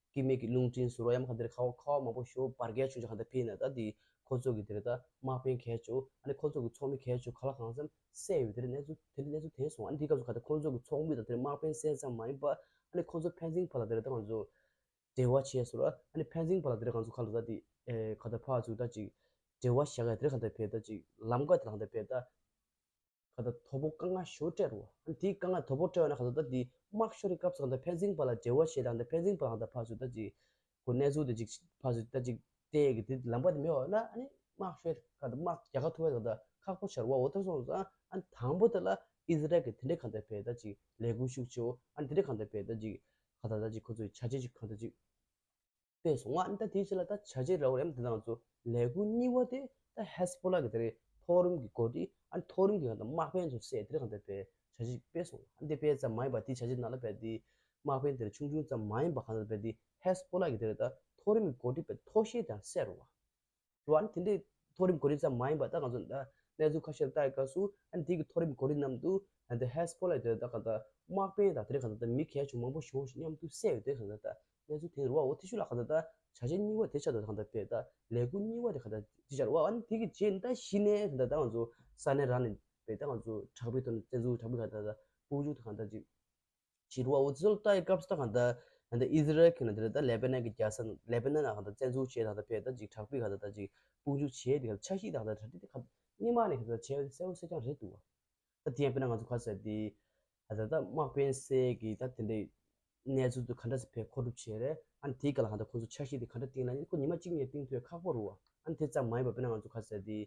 སྐྱེ་དམན་གྱི་རླུང་འཕྲིན་ཟུར་བ་ཡང་གང་དེ་རེད་ཁ་བ་ཁ་བ་མང་པོ་ཞོ་བར་བརྒལ་བྱུང་ཅིག་གང་ལྟ་ཕེབས་ན་ད་དེ་ཁོ་ཚོ་གི་དེ་རེད་ད་དམག་དཔོན་གལ་ཆོ་ཨ་ནི་ཁོ་ཚོ་གི་ཚོགས་མི་གལ་ཆོ་ག་ལ་གང་འཚམ་བསད་ཡོད་དེ་རེད་གནས་ཚུལ་དེ་འདྲ་གནས་ཚུལ་དེ་སོང་ཨ་ནི་དེ་སྐབས་སུ་གང་ལྟ་ཁོ་ཚོ་གི་ཚོགས་མི་དང་དེ་རེད་དམག་དཔོན་བསད་ཙམ་མ་ཡིན་པ་ཨ་ནི་ཁོ་ཚོ་ཕན་ཚུན་བར་ལ་དེ་རེད་ད་ང་ཚོ། འབྲེལ་བ་བྱས་སོང་ར། ཨ་ནི་ཕན་ཚུན་བར་ལ་དེ་རིང་ང་ཚོ་ཁ་ལོ་ད་དེ་ཨེ་ཁ་ད་ཕར་ཚུར་ད་ཅིག་འབྲེལ་བ་བཞག་ཡ་དེ་རིང་ཁ་ད་བས་ད་ཅིག་ལམ་ཀ་དེ་རང་ད་བས་ད་ཁ་ད་དོ་པོ་དཀའ་ངལ་ཞོ་སྤྲད་རོ། ཨ་ནི་དེའི་དཀའ་ངལ་དོ་པོ་སྤྲད་ཡོད་ན་ཁ་ད་ད་དེ་དམག་ཤོར་རི་སྐབས་སུ་ཁ་ད་ཕན་ཚུན་བར་ལ་འབྲེལ་བ་བྱས་ད་ད་ཕན་ཚུན་བར་ལ་ད་ཕར་ཚུར་ད་ཅིག་གོ་གནས་ཚུལ་དེ་ཅིག་ཕར་ཚུར་ད་ཅིག་སྤྲད་ཡ་གི་དེ་ལམ་པ་དེ་མེད་པ་ན་ཨ་ནི་དམག་ཤོར་ཁ་ད་དམག་རྒྱག་ཁ་ཐུབ་པ་ད་ད་ཁག་པོ་ཆགས་རོ་བ། འོ་ད་སོང་ཙང་ཨ་ནི་དང་པོ་དེ་ལ་ཨི་ཟི་རལ་གི་དེ་འདྲའི་ཁ་ད་བས་ད་ཅིག་ལས་འགུལ་ཤུགས་ཆེ་བོ་ཨ་ནི་དེ་འདྲའི་ཁ་ད་བས་ད་ཅིག་ཁ་ད་ད་ཅིག་ཁོ་ཚོའི་བྱ་བྱེད་ཅིག་གང་ད་ཅིག་སྤེལ་སོང་ང་། ཨ་ནི་ད་དེའི་ཕྱི་ལ་ད་བྱ་བྱེད་ར་བ་རེམ་དེ་དང་ཚོ་ལས་འགུལ་གཉིས་པ་དེ་ད་ཧེ་སི་པོ་ལ་གི་དེ་རེད་མཐོ་རིམ་གྱི་འགོ་ཁྲིད་ཨ་ནི་མཐོ་རིམ་གྱི་གང་ད་དམག་དཔོན་ཚོ་བསད་དེ་རེད་གང་ད་པའི་བྱ་བྱེད་སྤེལ་སོང་ང་། ཨ་ནི་དེ་སྤེལ་ཙམ་མ་ཡིན་པ་དེའི་བྱ་བྱེད་ནང་ལ་བས་དེ་དམག་དཔོན་དེ་རེད་ཆུང་ཆུང་ཙམ་མ་ཡིན་པ་གང་ད་པའི་དེ་ཧེ་སི་པོ་ལ་གི་དེ་རེད་ད་མཐོ་རིམ་གྱི་འགོ་ཁྲིད་པའི་མཐོ་ཤོས་དང་བསད་རོ་བ། རོ་ཨ་ནི་དེ་འདྲའི་མཐོ་རིམ་གོ་རིམ་ཙམ་མ་ཡིན་པ་ད་ང་ཚོ་ད་གནས་ཚུལ་ཁ་ཤས་ལ་ལྟ་ཡི་སྐབས་སུ་ཨ་ནི་དེ་གི་མཐོ་རིམ་གོ་རིམ་རྣམས་དུ་ཨ་ནི་ཧེ་སི་པོ་ལ་དེ་ད་ག་ད་དམག་དཔོན་དང་དེ་རིང་ག་ད་ད་མི་གལ་ཆུང་མང་པོ་ཞིག་མཉམ་དུ་བསད་ཡོད་དེ་ག་ད་ད་གནས་ཚུལ་དེ་རུ་བ་འོ་དེ་ཤུ་ལ་ག་ད་ད་བྱ་བྱེད་གཉིས་པ་དེ་ཆ་ད་ག་ད་པས་ད་ལས་འགུལ་གཉིས་པ་དེ་ག་ད་ཅི་བྱ་རུ་བ་ཨ་ནི་དེ་གི་རྗེས་ད་གཞི་ནས་ག་ད་ད་ང་ཚོ་ས་གནས་རང་ནས་པས་ད་ང་ཚོ་དྲག་པོའི་ཐོག་ནས་བཙན་འཛུལ་དྲག་པོའི་ག་ད་ད་དཔུང་འཇུག་དེ་ག་ད་ཅིག་ཕྱི་རུ་བ་འོ་ཚོ་ལ་ལྟ་ཡི་སྐབས་སུ་ད་གང་ལྟར་ད་ལྟ་ཨི་ཟི་རལ་གྱི་ནང་དེ་ལ་ད་ལེ་པེ་ནན་གྱི་རྒྱལ་ས་ལེ་པེ་ནན་ནང་གང་ལྟར་བཙན་འཛུལ་བྱས་ད་ལྟ་ཕེ་ད་ཅིག་དྲག་པོའི་གང་ལྟར་ད་ཅིག་དཔུང་འཇུག་བྱས་དེ་གང་ལྟར་འཆར་གཞི་ད་གང་ལྟར་གྲ་སྒྲིག་དེ་གང་སྙིང་མ་ནས་གང་ལྟར་བྱས་པ་དེ་གསལ་པོ་གསལ་རྐྱང་རེད་འདུག་བ། ད་དེ་ཡང་དཔེར་ན་ང་ཚོ་ག་ཟེར་དེ་ད་ད་ད་དམག་དཔོན་གསལ་གྱི་ད་དེ་འདྲའི་གནས་ཚུལ་དུ་ག་འདྲ་ཟེར་ཕེ་མཁོ་སྒྲུབ་བྱས་རེད། ཨ་ནི་དེའི་སྐབས་ལ་གང་ལྟར་ཁོ་ཚོ་འཆར་གཞི་དེ་ག་འདྲ་བཏིང་ལ་ཡིན་ཁོ་ཉི་མ་གཅིག་ནས་བཏིང་ཐུབ་ཡ་ཁག་པོ་རུ་བ། ཨ་ནི་དེ་ཙམ་མ་ཡིན་པར་དཔེར་ན་ང་ཚོ་ག་ཟེར་དེ་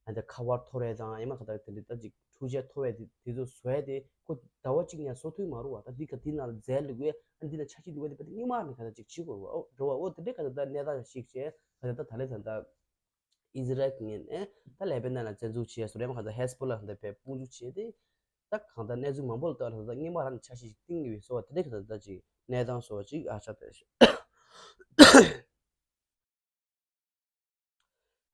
ཨ་ནི་ཁ་པར་འཐོར་བ་དང་ཡང་མ་ག་ད་དེ་འདྲ་ད་ཅིག་འཕྲུལ་ཆས་འཐོར་བ་དེ་དེ་ཚོ་བཟོ་ཡ་དེ་ཁོ་ཟླ་བ་གཅིག་ནས་བཟོ་ཐུབ་མ་རུང་བ། ད་འདི་ག་དེ་ནང་ལ་རྫས་བླུགས་བས་ཨ་འདི་ནང་ཆ་ཤས་བླུགས་བས་དེ་པ་དེ་སྔོན་མ་ནས་ག་ད་ཅིག་བྱེད་དགོས་རུང་བ་འོ་འགྲོ་བ་འོ་དེ་འདྲའི་ག་ད་ད་གནས་སྟངས་ཤིག་བྱས་ག་ད་ད་ད་ལས་ད་ད་ཨི་ཟི་རལ་གྱི་ངོས་ནས་ད་ལེ་པེ་ནན་ལ་བཙན་འཛུལ་བྱས་སོ་རེད་མ་ག་ད་ཧེ་སི་པོ་ལ་ད་པའི་དཔུང་འཇུག་བྱས་ཏེ་ད་གང་ལྟར་གནས་ཚུལ་མང་པོ་ལ་ལྟ་བ་ད་ད་སྔོན་མ་རང་ནས་ཆ་ཤས་ཤིག་བཏིང་ཡོད་སོ་བ་དེ་འདྲའི་ག་ད་ད་ཅིག་གནས་སྟངས་སོ་བ་ཅིག་ཨ་ཆ་དེ།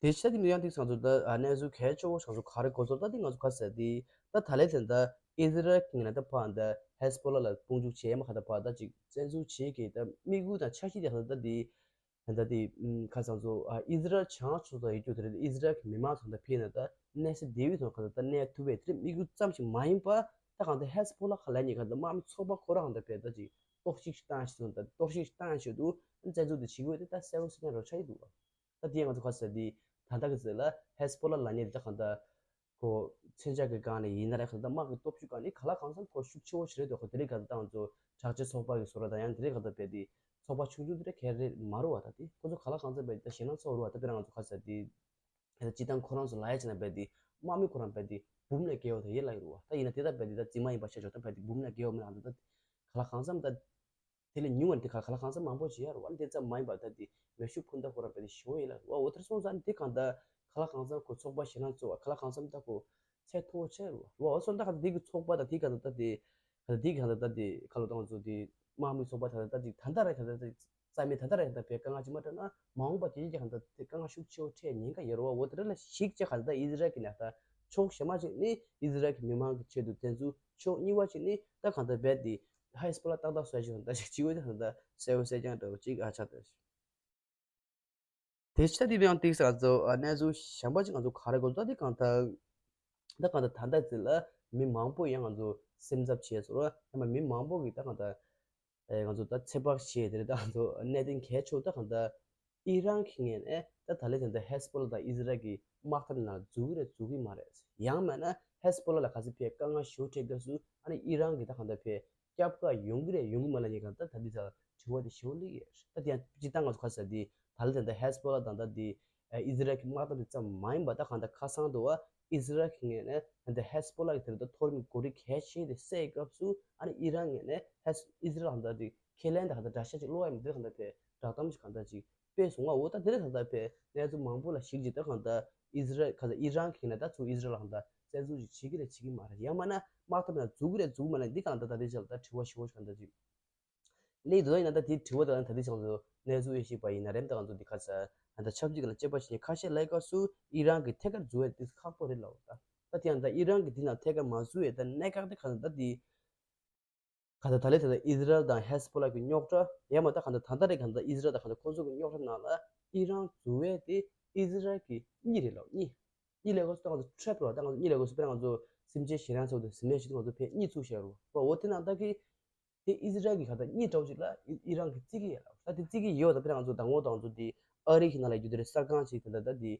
དེ་ཕྱིར་དེ་མི་ཡང་ཏིག་སང་ཚོ་ད་ཨ་གནས་ཚུལ་གལ་ཆེ་བོ་སང་ཚོ་ག་རེ་གོ་ཚོར་ད་དེ་ང་ཚོ་ག་ཟེར་དེ་ད་ད་ལེ་ཚན་ད་ཨི་ཟི་རལ་གྱི་ངོས་ནས་ད་ཕ་ད་ཧེ་སི་པོ་ལ་ལ་དཔུང་འཇུག་བྱས་མ་ག་ད་ཕ་ད་ཅིག་བཙན་འཛུལ་བྱེད་ཀྱི་ད་དམིགས་ཡུལ་དང་འཆར་གཞི་དེ་ག་ད་ད་དེ་ད་དེ་ཁ་སང་ཚོ་ཨི་ཟི་རལ་བྱང་ཕྱོགས་ད་ཡོད་རྒྱུ་དེ་རེད། ཨི་ཟི་རལ་གྱི་མི་མང་ཚང་ད་ཕེ་ན་ད་གནས་སའི་དེ་བའི་ཚོ་ག་ད་ད་གནས་ཐུབ་པའི་དེ་དམིགས་ཡུལ་ཙམ་ཞིག་མ་ཡིན་པ་ད་གང་ད་ཧེ་སི་པོ་ལ་ཁ་ལ་ཉེ་ག་ད་དམག་མི་ཚོགས་པ་ཁོ་རང་ད་ཕེ་ད་ཅིག་གཏོར་བཤིག་བཏང་ཞིག་ད་གཏོར་བཤིག་བཏང་ཞིག་ཏུ་བཙན་འཛུལ་དེ་བྱེད་དགོས་དེ་ད་གསལ་པོ་གསལ་རྐྱང་རོ་ཆགས་ཀྱི་འདུག་བ། ད་དེ་ང་ཚོ་ག་ཟེར་དེ་ད་ལྟ་གི་ཚེ་ལ་ཧེ་སི་པོ་ལ་ལ་ཉེ་དེ་ད་གང་ད་ཁོ་མཚོན་ཆ་གི་སྒང་ནས་ཡིན་ན་རེད། གང་ལྟར་དམག་གི་སྟོབས་ཤུགས་སྒང་ནས་ག་ལ་གང་འཚམ་ཁོ་ཤུགས་ཆེ་བོ་ཞིག་རེད་འདུག་ཁོ་དེ་རིང་ག་ལ་ཏང་ཚོ་དྲག་ཆས་ཚོགས་པ་གི་བཟོ་གྲྭ་དང་ཡང་དེ་རིང་ག་ལ་ཏང་རྦད་དེ་ཚོགས་པ་ཆུང་ཆུང་དེ་འདྲ་གལ་རེད་མ་རུང་བ། ད་དེ་ཁོ་ཚོ་ག་ལ་གང་འཚམ་རྦད་དེ་ད་ཞེད་སྣང་ཚ་བོ་རུང་བ། ད་དཔེར་ན་ང་ཚོ་ག་ཟེར་དེ་ད་སྤྱི་བཏང་ཁོ་རང་ཚོ་ལ་ཡ་བྱས་ན་རྦད་དེ་དམག་མི་ཁོ་རང་རྦད་དེ་འབུམ་ལས་བརྒལ་བ་དང་ཡེ་ལ་ཡོད་རུང་བ། ད་ཡིན་ན་དེ་ད་རྦད་དེ་ད་རྫུན་མ་ཡིན་པ་ཤ་ཆོག་ད་རྦད་དེ་འབུམ་ལས་བརྒལ་བ་མིན་ན་ད་ག་ལ་གང་འཚམ་ད། དེ་ལས་ཉུང་བ་འདི་ག་ག་ལ་གང་འཚམ་མང་པོ་བྱེད་ཡ་རུང་བ་འདི་ཙམ་མ་ཡིན་པར་ད་འདི་མེ་ཤུགས་འཕུར་མདའ་ཁོ་རང་རྦད་དེ་ཞེ་པོ་ཡིན་ལ་རུང་བ། འོ་དེར་སོང་ཙང་འདི་གང་ལྟར་ག་ལ་གང་འཚམ་ཁོ་ཚོགས་པ་ཞེད་སྣང་ཚ་བོ་ག་ལ་གང་འཚམ་ད་ཁོ་ཚད་མཐོ་བོ་ཆགས་རུང་བ། འོ་སོང་ད་ག་འདི་གི་ཚོགས་པ་ད་འདི་ག་ད་ད་འདི་ག་འདི་ག་ད་ད་འདི་ག་ལ་ཏང་ཚོ་འདི་དམག་མི་ཚོགས་པ་ད་ད་ད་འདི་ད་ལྟ་རེད་ག་ད་ད་རྩ་མེད་ད་ལྟ་རེད་ག་ད་བས་དཀའ་ངལ་ཅིག་མ་འཕྲད་ན་མ་འོངས་པ་དེ་ཡིན་གྱི་ག་ད་དེ་དཀའ་ངལ་ཤུགས་ཆེ་བོ་འཕྲད་ཉེན་ཁ་ཡོད་རུང་བ། འོ་དེ་ར་ལ་གཞིགས་བྱས་ག་ད་ཨི་ཟི་རལ་གི་ནས་ད་ཕྱོགས་གཞན་མ་ཅིག་ནི་ཨི་ཟི་རལ་གི་མི་མང་གི་ཆེད་དུ་བཙན་འཛུལ། ཕྱོགས་གཉིས་པ་ཅིག་ནི་ད་གང་ལྟར་རྦད་དེ་ཧེ་སི་པོ་ལ་ཏག་ཏག་བཟོ་ཡ་ཅིག་ད་ཅིག་བྱེད་འོས་ད་གང་ལྟར་གསལ་པོ་གསལ་རྐྱང་འདྲ་བོ་ཅིག་ཨ་ཆགས་འདུག་དེ་ཕྱིར་དེ་ཡང་ཏིག་ས་ང་ཚོ་ཨ་གནས་ཚུལ་གཞན་པ་ཅིག་ང་ཚོ་ག་རེ་གོ་ད་དེ་གང་ལྟར་ད་གང་ལྟར་ད་ལྟ་ཚེ་ལ་མི་མང་པོ་ཡང་ང་ཚོ་སེམས་འཚབ་བྱས་སོང་ར། ཡང་མ་མི་མང་པོ་གིས་ད་གང་ལྟར་ཨེ་ང་ཚོ་ད་ཚོད་དཔག་བྱས་དེ་རེད། ད་ང་ཚོ་གནད་དོན་གལ་ཆེ་བོ་ད་གང་ལྟར་ཨི་རན་གྱི་ངོས་ནས་ད་ད་ལས་དེ་འདྲ་ཧེ་སི་པོ་ལ་དང་ཨི་ཟི་རལ་གྱི་དམག་འཐབ་ནང་འཛུལ་གི་རེད་འཛུལ་གི་མ་རེད། ཡང་མིན་ན་ཧེ་སི་པོ་ལ་ལ་ག་ཚོད་ཕེ་དཀའ་ངལ་ཞེ་པོ་འཕྲད་སྐབས་སུ་ཨ་ནི་ཨི་རན་གྱི་ད་གང་ལྟར་ཕེ་སྐྱབས་ཁ་ཡོང་གི་རེད་ཡོང་གི་མ་རེད་ལབ་མཁན་གང་ལྟར་ད་འདི་ཚོ་དྲི་བ་དེ་ཞེ་པོ་སླེབས་ཡོད་རེད། ད་དེ་ཡང་སྤྱིར་བཏང་ང་ཚོ་ག་ཟེར་དེ་ ད་ལྟ་དེ་འདྲ་ཧེ་སི་བྷོ་ལ་དང་ད་དེ་ཨི་ཟི་རལ་གྱི་དམག་འཐབ་དེ་ཙམ་མ་ཡིན་པ། ད་གང་ལྟར་ཁ་སང་དུ་བ་ཨི་ཟི་རལ་གྱི་ངོས་ནས་ད་ལྟ་ཧེ་སི་བྷོ་ལ་གི་དེ་འདྲ་མཐོ་རིམ་འགོ་ཁྲིད་གལ་ཆེ་དེ་བསད་སྐབས་སུ། ཨ་ནི་ཨི་རན་ངོས་ནས་ཧེ་སི་ཨི་ཟི་རལ་གང་ལྟར་དེ་ཁས་ལེན་དང་གང་ལྟར་དགྲ་ཤ་ཅིག་བློ་ཡ་མི་འདུག་གང་ལྟར་བས་བསྒྲགས་གཏམ་ཞིག་གང་ལྟར་ཅིག་སྤེལ་སོང་བ། འོ་ད་དེ་རིང་གང་ལྟར་བས་གནས་ཚུལ་མང་པོ་ལ་གཞིགས་ཀྱིས་ད་གང་ལྟར་ཨི་ཟི་རལ་གང་ལྟར་ཨི་རན་གྱི་ངོས་ནས་ད་ཚུར་ཨི་ཟི་རལ་ལ་གང་ལྟར་བཙན་འཛུལ་ཞིག་བྱེད་ཀྱི་རེད་བྱེད་ཀྱི་མ་རེད། ཡང་མིན་ན་དམག་འཐབ་ནང་འཛུལ་གྱི་རེད་འཛུལ་གྱི་མ་རེད། འདི་གང་ལྟར་ད་ལྟའི་ཆར་ལ་ད་དྲི་བ་ཞེ་པོ་ཞིག་གང་ལྟར་ཅིག་སླེབས་འདུག་ཡིན་ན་ད་དེའི་དྲི་བ་དེ་ལ་ད་ལྟའི་ཆར་ལ་གནས་ཚུལ་དབྱེ་ཞིབ་པ་ཡིན་ན་རེམ་ད་གང་ཚོ་འདི་ཁ་ས་ད་ཆབས་ཅིག་ལ་དཔྱད་པ་བྱེད་མཁན་ཁ་ཤས་ལ་སྐབས་སུ་ཨི་རན་གྱི་ཐད་ཀར་འཛུལ་བ་དེ་ཁག་པོ་རེད་ལབ། ད་ད་དེ་ཡང་ད་ཨི་རན་གྱི་དེ་ནང་ཐད་ཀར་མ་འཛུལ་བའི་ད་གནད་འགག་དེ་གང་ལྟར་ད་དེ་གང་ལྟར་ད་ལས་ད་ལྟ་ཨི་ཟི་རལ་དང་ཧེ་སི་བྷོ་ལ་གི་རྙོག་དྲ། ཡང་མིན་ད་གང་ལྟར་ད་ལྟ་རེད་གང་ལྟར་ཨི་ཟི་རལ་དང་གང་ལྟར་ཁོང་ཚོ་གི་རྙོག་དྲ་ནང་ལ་ཨི་རན་འཛུལ་བས་དེ་ཨི་ཟི་རལ་གྱི་གཉིས་རེད་ལབ། གཉིས་གཉིས་ལས་ཁོ་ཚོ་གང་ལྟར་ཊེབ་རེད་ལབ། ད་ང་ཚོ་གཉིས་ལས་ཁོ་ཚོ་དཔེར་ན་ང་ཚོ་སེམས་ཅན་ཞེ་དྲག་ཚོ་དེ་སེམས་ཅན་ཞིག་ང་ཚོ་ཕན་གཉིས་ཚུགས་བཞག་རུ་བ། འོ་དེ་ནང་ད་གི་དེ་ཨི་ཟི་རལ་གྱི་གང་ལྟར་གཉིས་འདྲ་བོ་ཅིག་ལ་ཨི་ཨི་རན་གྱི་རྩིས་ཀྱི་ཡོད་ལབ། ད་དེ་རྩིས་ཀྱི་ཡོད། ད་དཔེར་ན་ང་ཚོ་མདང་དགོང་དང་ཚོ་དེ་ཨ་རི་གི་ནང་ལ་རྒྱུ་དེ་རེད་གསར་ཁང་ཅིག་གི་ད་ད་དེ་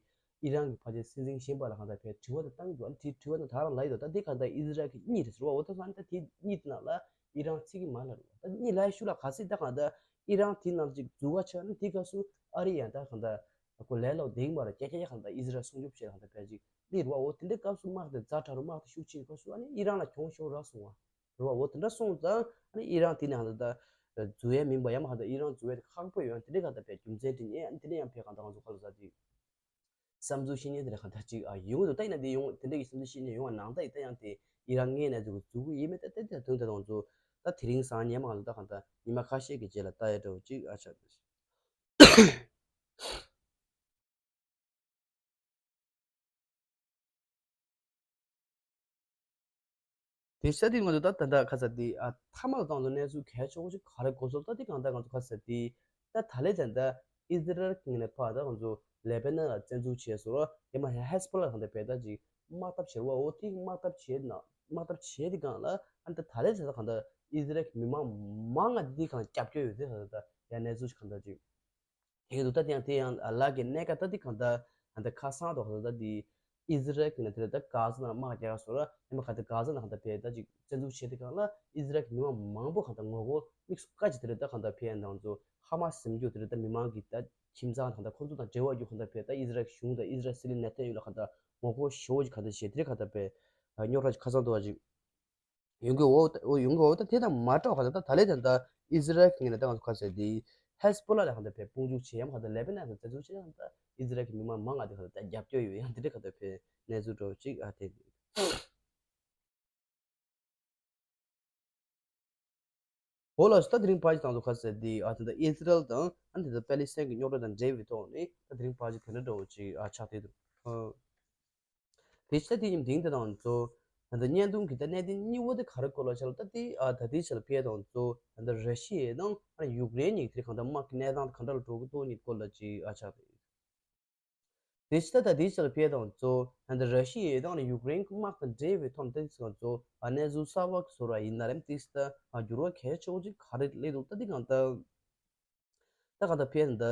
ཨི་རན་གྱི་ཕལ་ཆེར་སྲིད་འཛིན་གཞོན་པ་ལ་གང་ལྟར་ཕར་དྲི་བ་དེ་བཏང་གི་འདུག་ཨ་ནི་དེའི་དྲི་བ་ནི་ད་རང་ལབ་ཡི་འདུག་ད་དེ་གང་ལྟར་ཨི་ཟི་རལ་གྱི་གཉིས་རེད་ཟེར་བ། འོ་ད་སང་ད་དེ་གཉིས་དེ་ནང་ལ་ཨི་རན་རྩིས་ཀྱི་མ་ལ་རེད་བ། ད་གཉིས་ལ་ཤུ་ལ་ག་སྲིད་ད་གང་ལྟར་ཨི་རན་དེ་ནང་ཅིག་འཛུལ་བ་ཆགས་ན་དེ་སྐབས་སུ་ཨ་རི་ཡང་ད་གང་ལྟར་ཁོ་ལས་སླ་བོ་བསྡད་ཀྱི་མ་རེད། ཀྱ་ཀྱ་ཀྱ་གང་ལྟར་ཨི་ཟི་རལ་སྲུང་སྐྱོབ་བྱེད་གང་ལྟར་ཕལ་ཆེར་སླེབས་རེད་བ། འོ་དེ་འདྲའི་སྐབས་སུ་དམག་དེ་ཛ་དྲག་རུ་དམག་དེ་ཤུགས་ཆེ་བའི་སྐབས་སུ་ཨ་ནི་ཨི་རན་ལ་གྱོང་ཤོར་རག་སོང་བ་རེད་བ། འོ་དེ་འདྲ་སོང་ཙང་ཨ་ནི་ཨི་རན་དེ་ནས་གང་ལྟར་ད་འཛུལ་ཡས་མིན་པ་ཡང་མ་གང་ལྟར་ཨི་རན་འཛུལ་ཡས་དེ་ཁག་པོ་ཡོད། དེ་འདྲའི་གང་ལྟར་བས་རྒྱུ་མཚན་དེ་ནས་ཨ་ནི་དེ་ནས་ཡང་ཕར་གང་ལྟར་ང་ཚོ་ག་ལ་ཟ་དེ་བསམ་ཚུལ་བཤད་མཁན་དེ་འདྲ་གང་ལྟར་ཅིག་ཨ་ཡོང་གི་འདུག་ད་ཡིན་ན་དེ་ཡོང་དེ་འདྲ་གི་བསམ་ཚུལ་བཤད་མཁན་ཡོང་བ་ནང་ལྟར་ཡིན། ད་ཡང་དེ་ཨི་རན་ངས་ནས་འཛུལ་འཛུལ་གི་ཡིན་མིན་ད་དེ་དེ་དོན་དེ་ང་ཚོ་ད་དེ་རིང་སང་ཉིན་མ་གང་ལྟར་ད་གང་ལྟར་ཉི་མ་ཁ་ཤས་ཀྱི་རྗེས་ལ་ལྟ་ཡ་འདྲ་བོ་ཅིག་ཨ་ཆགས་འདུག་དེ་ཤ་དེ་ང་ཚོ་ད་ད་ལྟ་ཁ་ས་དེ་ཨ་མཐའ་མ་ལ་ད་ང་ཚོ་གནས་ཚུལ་གལ་ཆེ་བོ་ཞིག་ག་རེ་གོ་སོང་ད་དེ་གང་ལྟར་ང་ཚོ་ཁ་ས་དེ་ད་ད་ལས་ད་ལྟ་ཨི་ཟི་རལ་གྱི་ངོས་ནས་ཕར་ད་ང་ཚོ་ལེ་པེ་ནན་ལ་བཙན་འཛུལ་བྱས་སོང་ར། ཡང་མ་ཧེ་ཧེ་སི་བྷོ་ལ་གང་ལྟར་བས་ད་ཅིག་དམག་འཐབ་བྱེད་ར་བ། འོ་དེ་དམག་འཐབ་བྱས་ན་དམག་འཐབ་བྱས་དེ་གང་ལ་ཨ་ད་ད་ལས་ད་ད་གང་ལྟར་ཨི་ཟི་རལ་གྱི་མི་མང་མང་ང་དེ་གང་རྒྱབ་སྐྱོར་ཡོད་དེ་ད་ད་ཡང་གནས་ཚུལ་ཞིག་གང་ལྟར་ཅིག་དེ་གི་འདུག་ད་དེ་ཡང་དེ་ཡང་ལ་གི་གནད་ཀ་ད་དེ་གང་ལྟར་ད་ལྟ་ཁ་སང་དུ་གང་ལྟར་ད་དེ་ཨི་ཟི་རལ་གི་ནས་དེ་ལ་ད་གྷ་ཟ་ནང་དམག་རྒྱག་སོང་ར། ཡང་མ་གང་ལྟར་གྷ་ཟ་ནང་གང་ལྟར་ཕར་ད་ཅིག་བཙན་འཛུལ་བྱས་དེ་གང་ལ་ཨི་ཟི་རལ་གི་མི་མང་མང་པོ་གང་ལྟར་ངོ་རྒོལ་དམིགས་སུ་བཀར་ཅིག་དེ་ལ་ད་གང་ལྟར་ཕར་ཡང་ད་ང་ཚོ་ཧ་མ་སི་ཟེར་རྒྱུ་དེ་ལ་ད་མི་མང་གི་ད་ཁྱིམ་ཚང་གང་ལྟར་ཁོང་ཚོ་དང་འབྲེལ་བ་རྒྱུ་གང་ལྟར་ཕར་ད་ཨི་ཟི་རལ་གི་གཞུང་དང་ཨི་ཟི་རལ་སྲིད་བློན་ནེ་ཐན་ཡ་ཧུ་ལ་གང་ལྟར་ངོ་རྒོལ་ཞེ་པོ་ཅིག་གང་ལྟར་བྱས་དེ་ལ་གང་ལྟར་ཕར་རྙོག་དྲ་ཅིག་ཁ་སང་དུ་བ་ཅིག་ཡོང་གི་འོ་ད་འོ་ཡོང་གི་འོ་ད་དེ་དང་མ་འདྲ་བ་ག་ད་ད་ལས་ད་ད་ཨི་ཟི་རལ་གྱི་ངོས་ནས་ད་ང་ཚོ་ག་ཟེར་དེ་ཧེ་སི་བྷོ་ལ་ལ་ག་ད་ཕར་དཔུང་འཇུག་བྱེད་ཡམ་ག་ད་ལེ་པེ་ནན་ལ་བཙན་འཛུལ་བྱེད་ཡམ་ད་ཨི་ཟི་རལ་གྱི་མི་མང་མང་ང་དེ་ག་ད་རྒྱབ་སྐྱོར་ཡོད་ཡང་དེ་འདྲ་ག་ད་ཕར་གནས་ཚུལ་འདྲ་བོ་ཅིག་ཨ་དེ་འོ་ལ་སུ་ད་དེ་རིང་ཕ་ཅི་དང་ཚོ་ག་ཟེར་དེ་ཨ་ད་ད་ཨི་ཟི་རལ་དང་ཨ་ད་ད་པེ་ལི་སི་ཐན་གྱི་རྙོག་དྲ་དང་འབྲེལ་བའི་ཐོག་ནས་ད་དེ་རིང་ཕ་ཅི་དེ་འདྲ་འདྲ་བོ་ཅིག་ཨ་ཆགས་བསྡད་འདུག་དེ་ཕྱི་ད་དེ་ཉིན་དེང་དེ་དང་ཚོ་ད་ལྟ་བརྙན་ཐུང་གི་ད་གནད་དོན་གཉིས་པོ་དེ་ག་རེ་སྐོར་ལ་ཆགས་ལ་ད་དེ་ཨ་ད་དེ་ཆ་ལ་ཕེ་དང་ཚོ་ད་ལྟ་ར་ཤི་ཡ་དང་ཨ་ནི་ཡུཀ་རེན་གཉིས་དེ་གང་ལྟར་དམག་གི་གནས་སྟངས་གང་འདྲ་ལ་འགྲོ་གི་འདུག་གཉིས་སྐོར་ལ་ཅིག་ཨ་ཆགས་རེད། དེ་ཕྱི་ད་ད་དེ་ཆ་ལ་ཕེ་དང་ཚོ་ད་ལྟ་ར་ཤི་ཡ་དང་ཨ་ནི་ཡུཀ་རེན་གྱི་དམག་དང་འབྲེལ་བའི་ཐོག་ནས་ད་དེ་ཚོ་ཚོ་ཨ་གནས་ཚུལ་གསར་པ་བཟོ་ར་ཡིན་ན་རེད། དེ་ཕྱི་ད་ཨ་འགྱུར་བ་གལ་ཆེ་བོ་ཅིག་ག་རེ་སླེབས་འདུག་ད་དེ་གང་ལྟར། ད་ག་ད་ཕེ་ད་ད་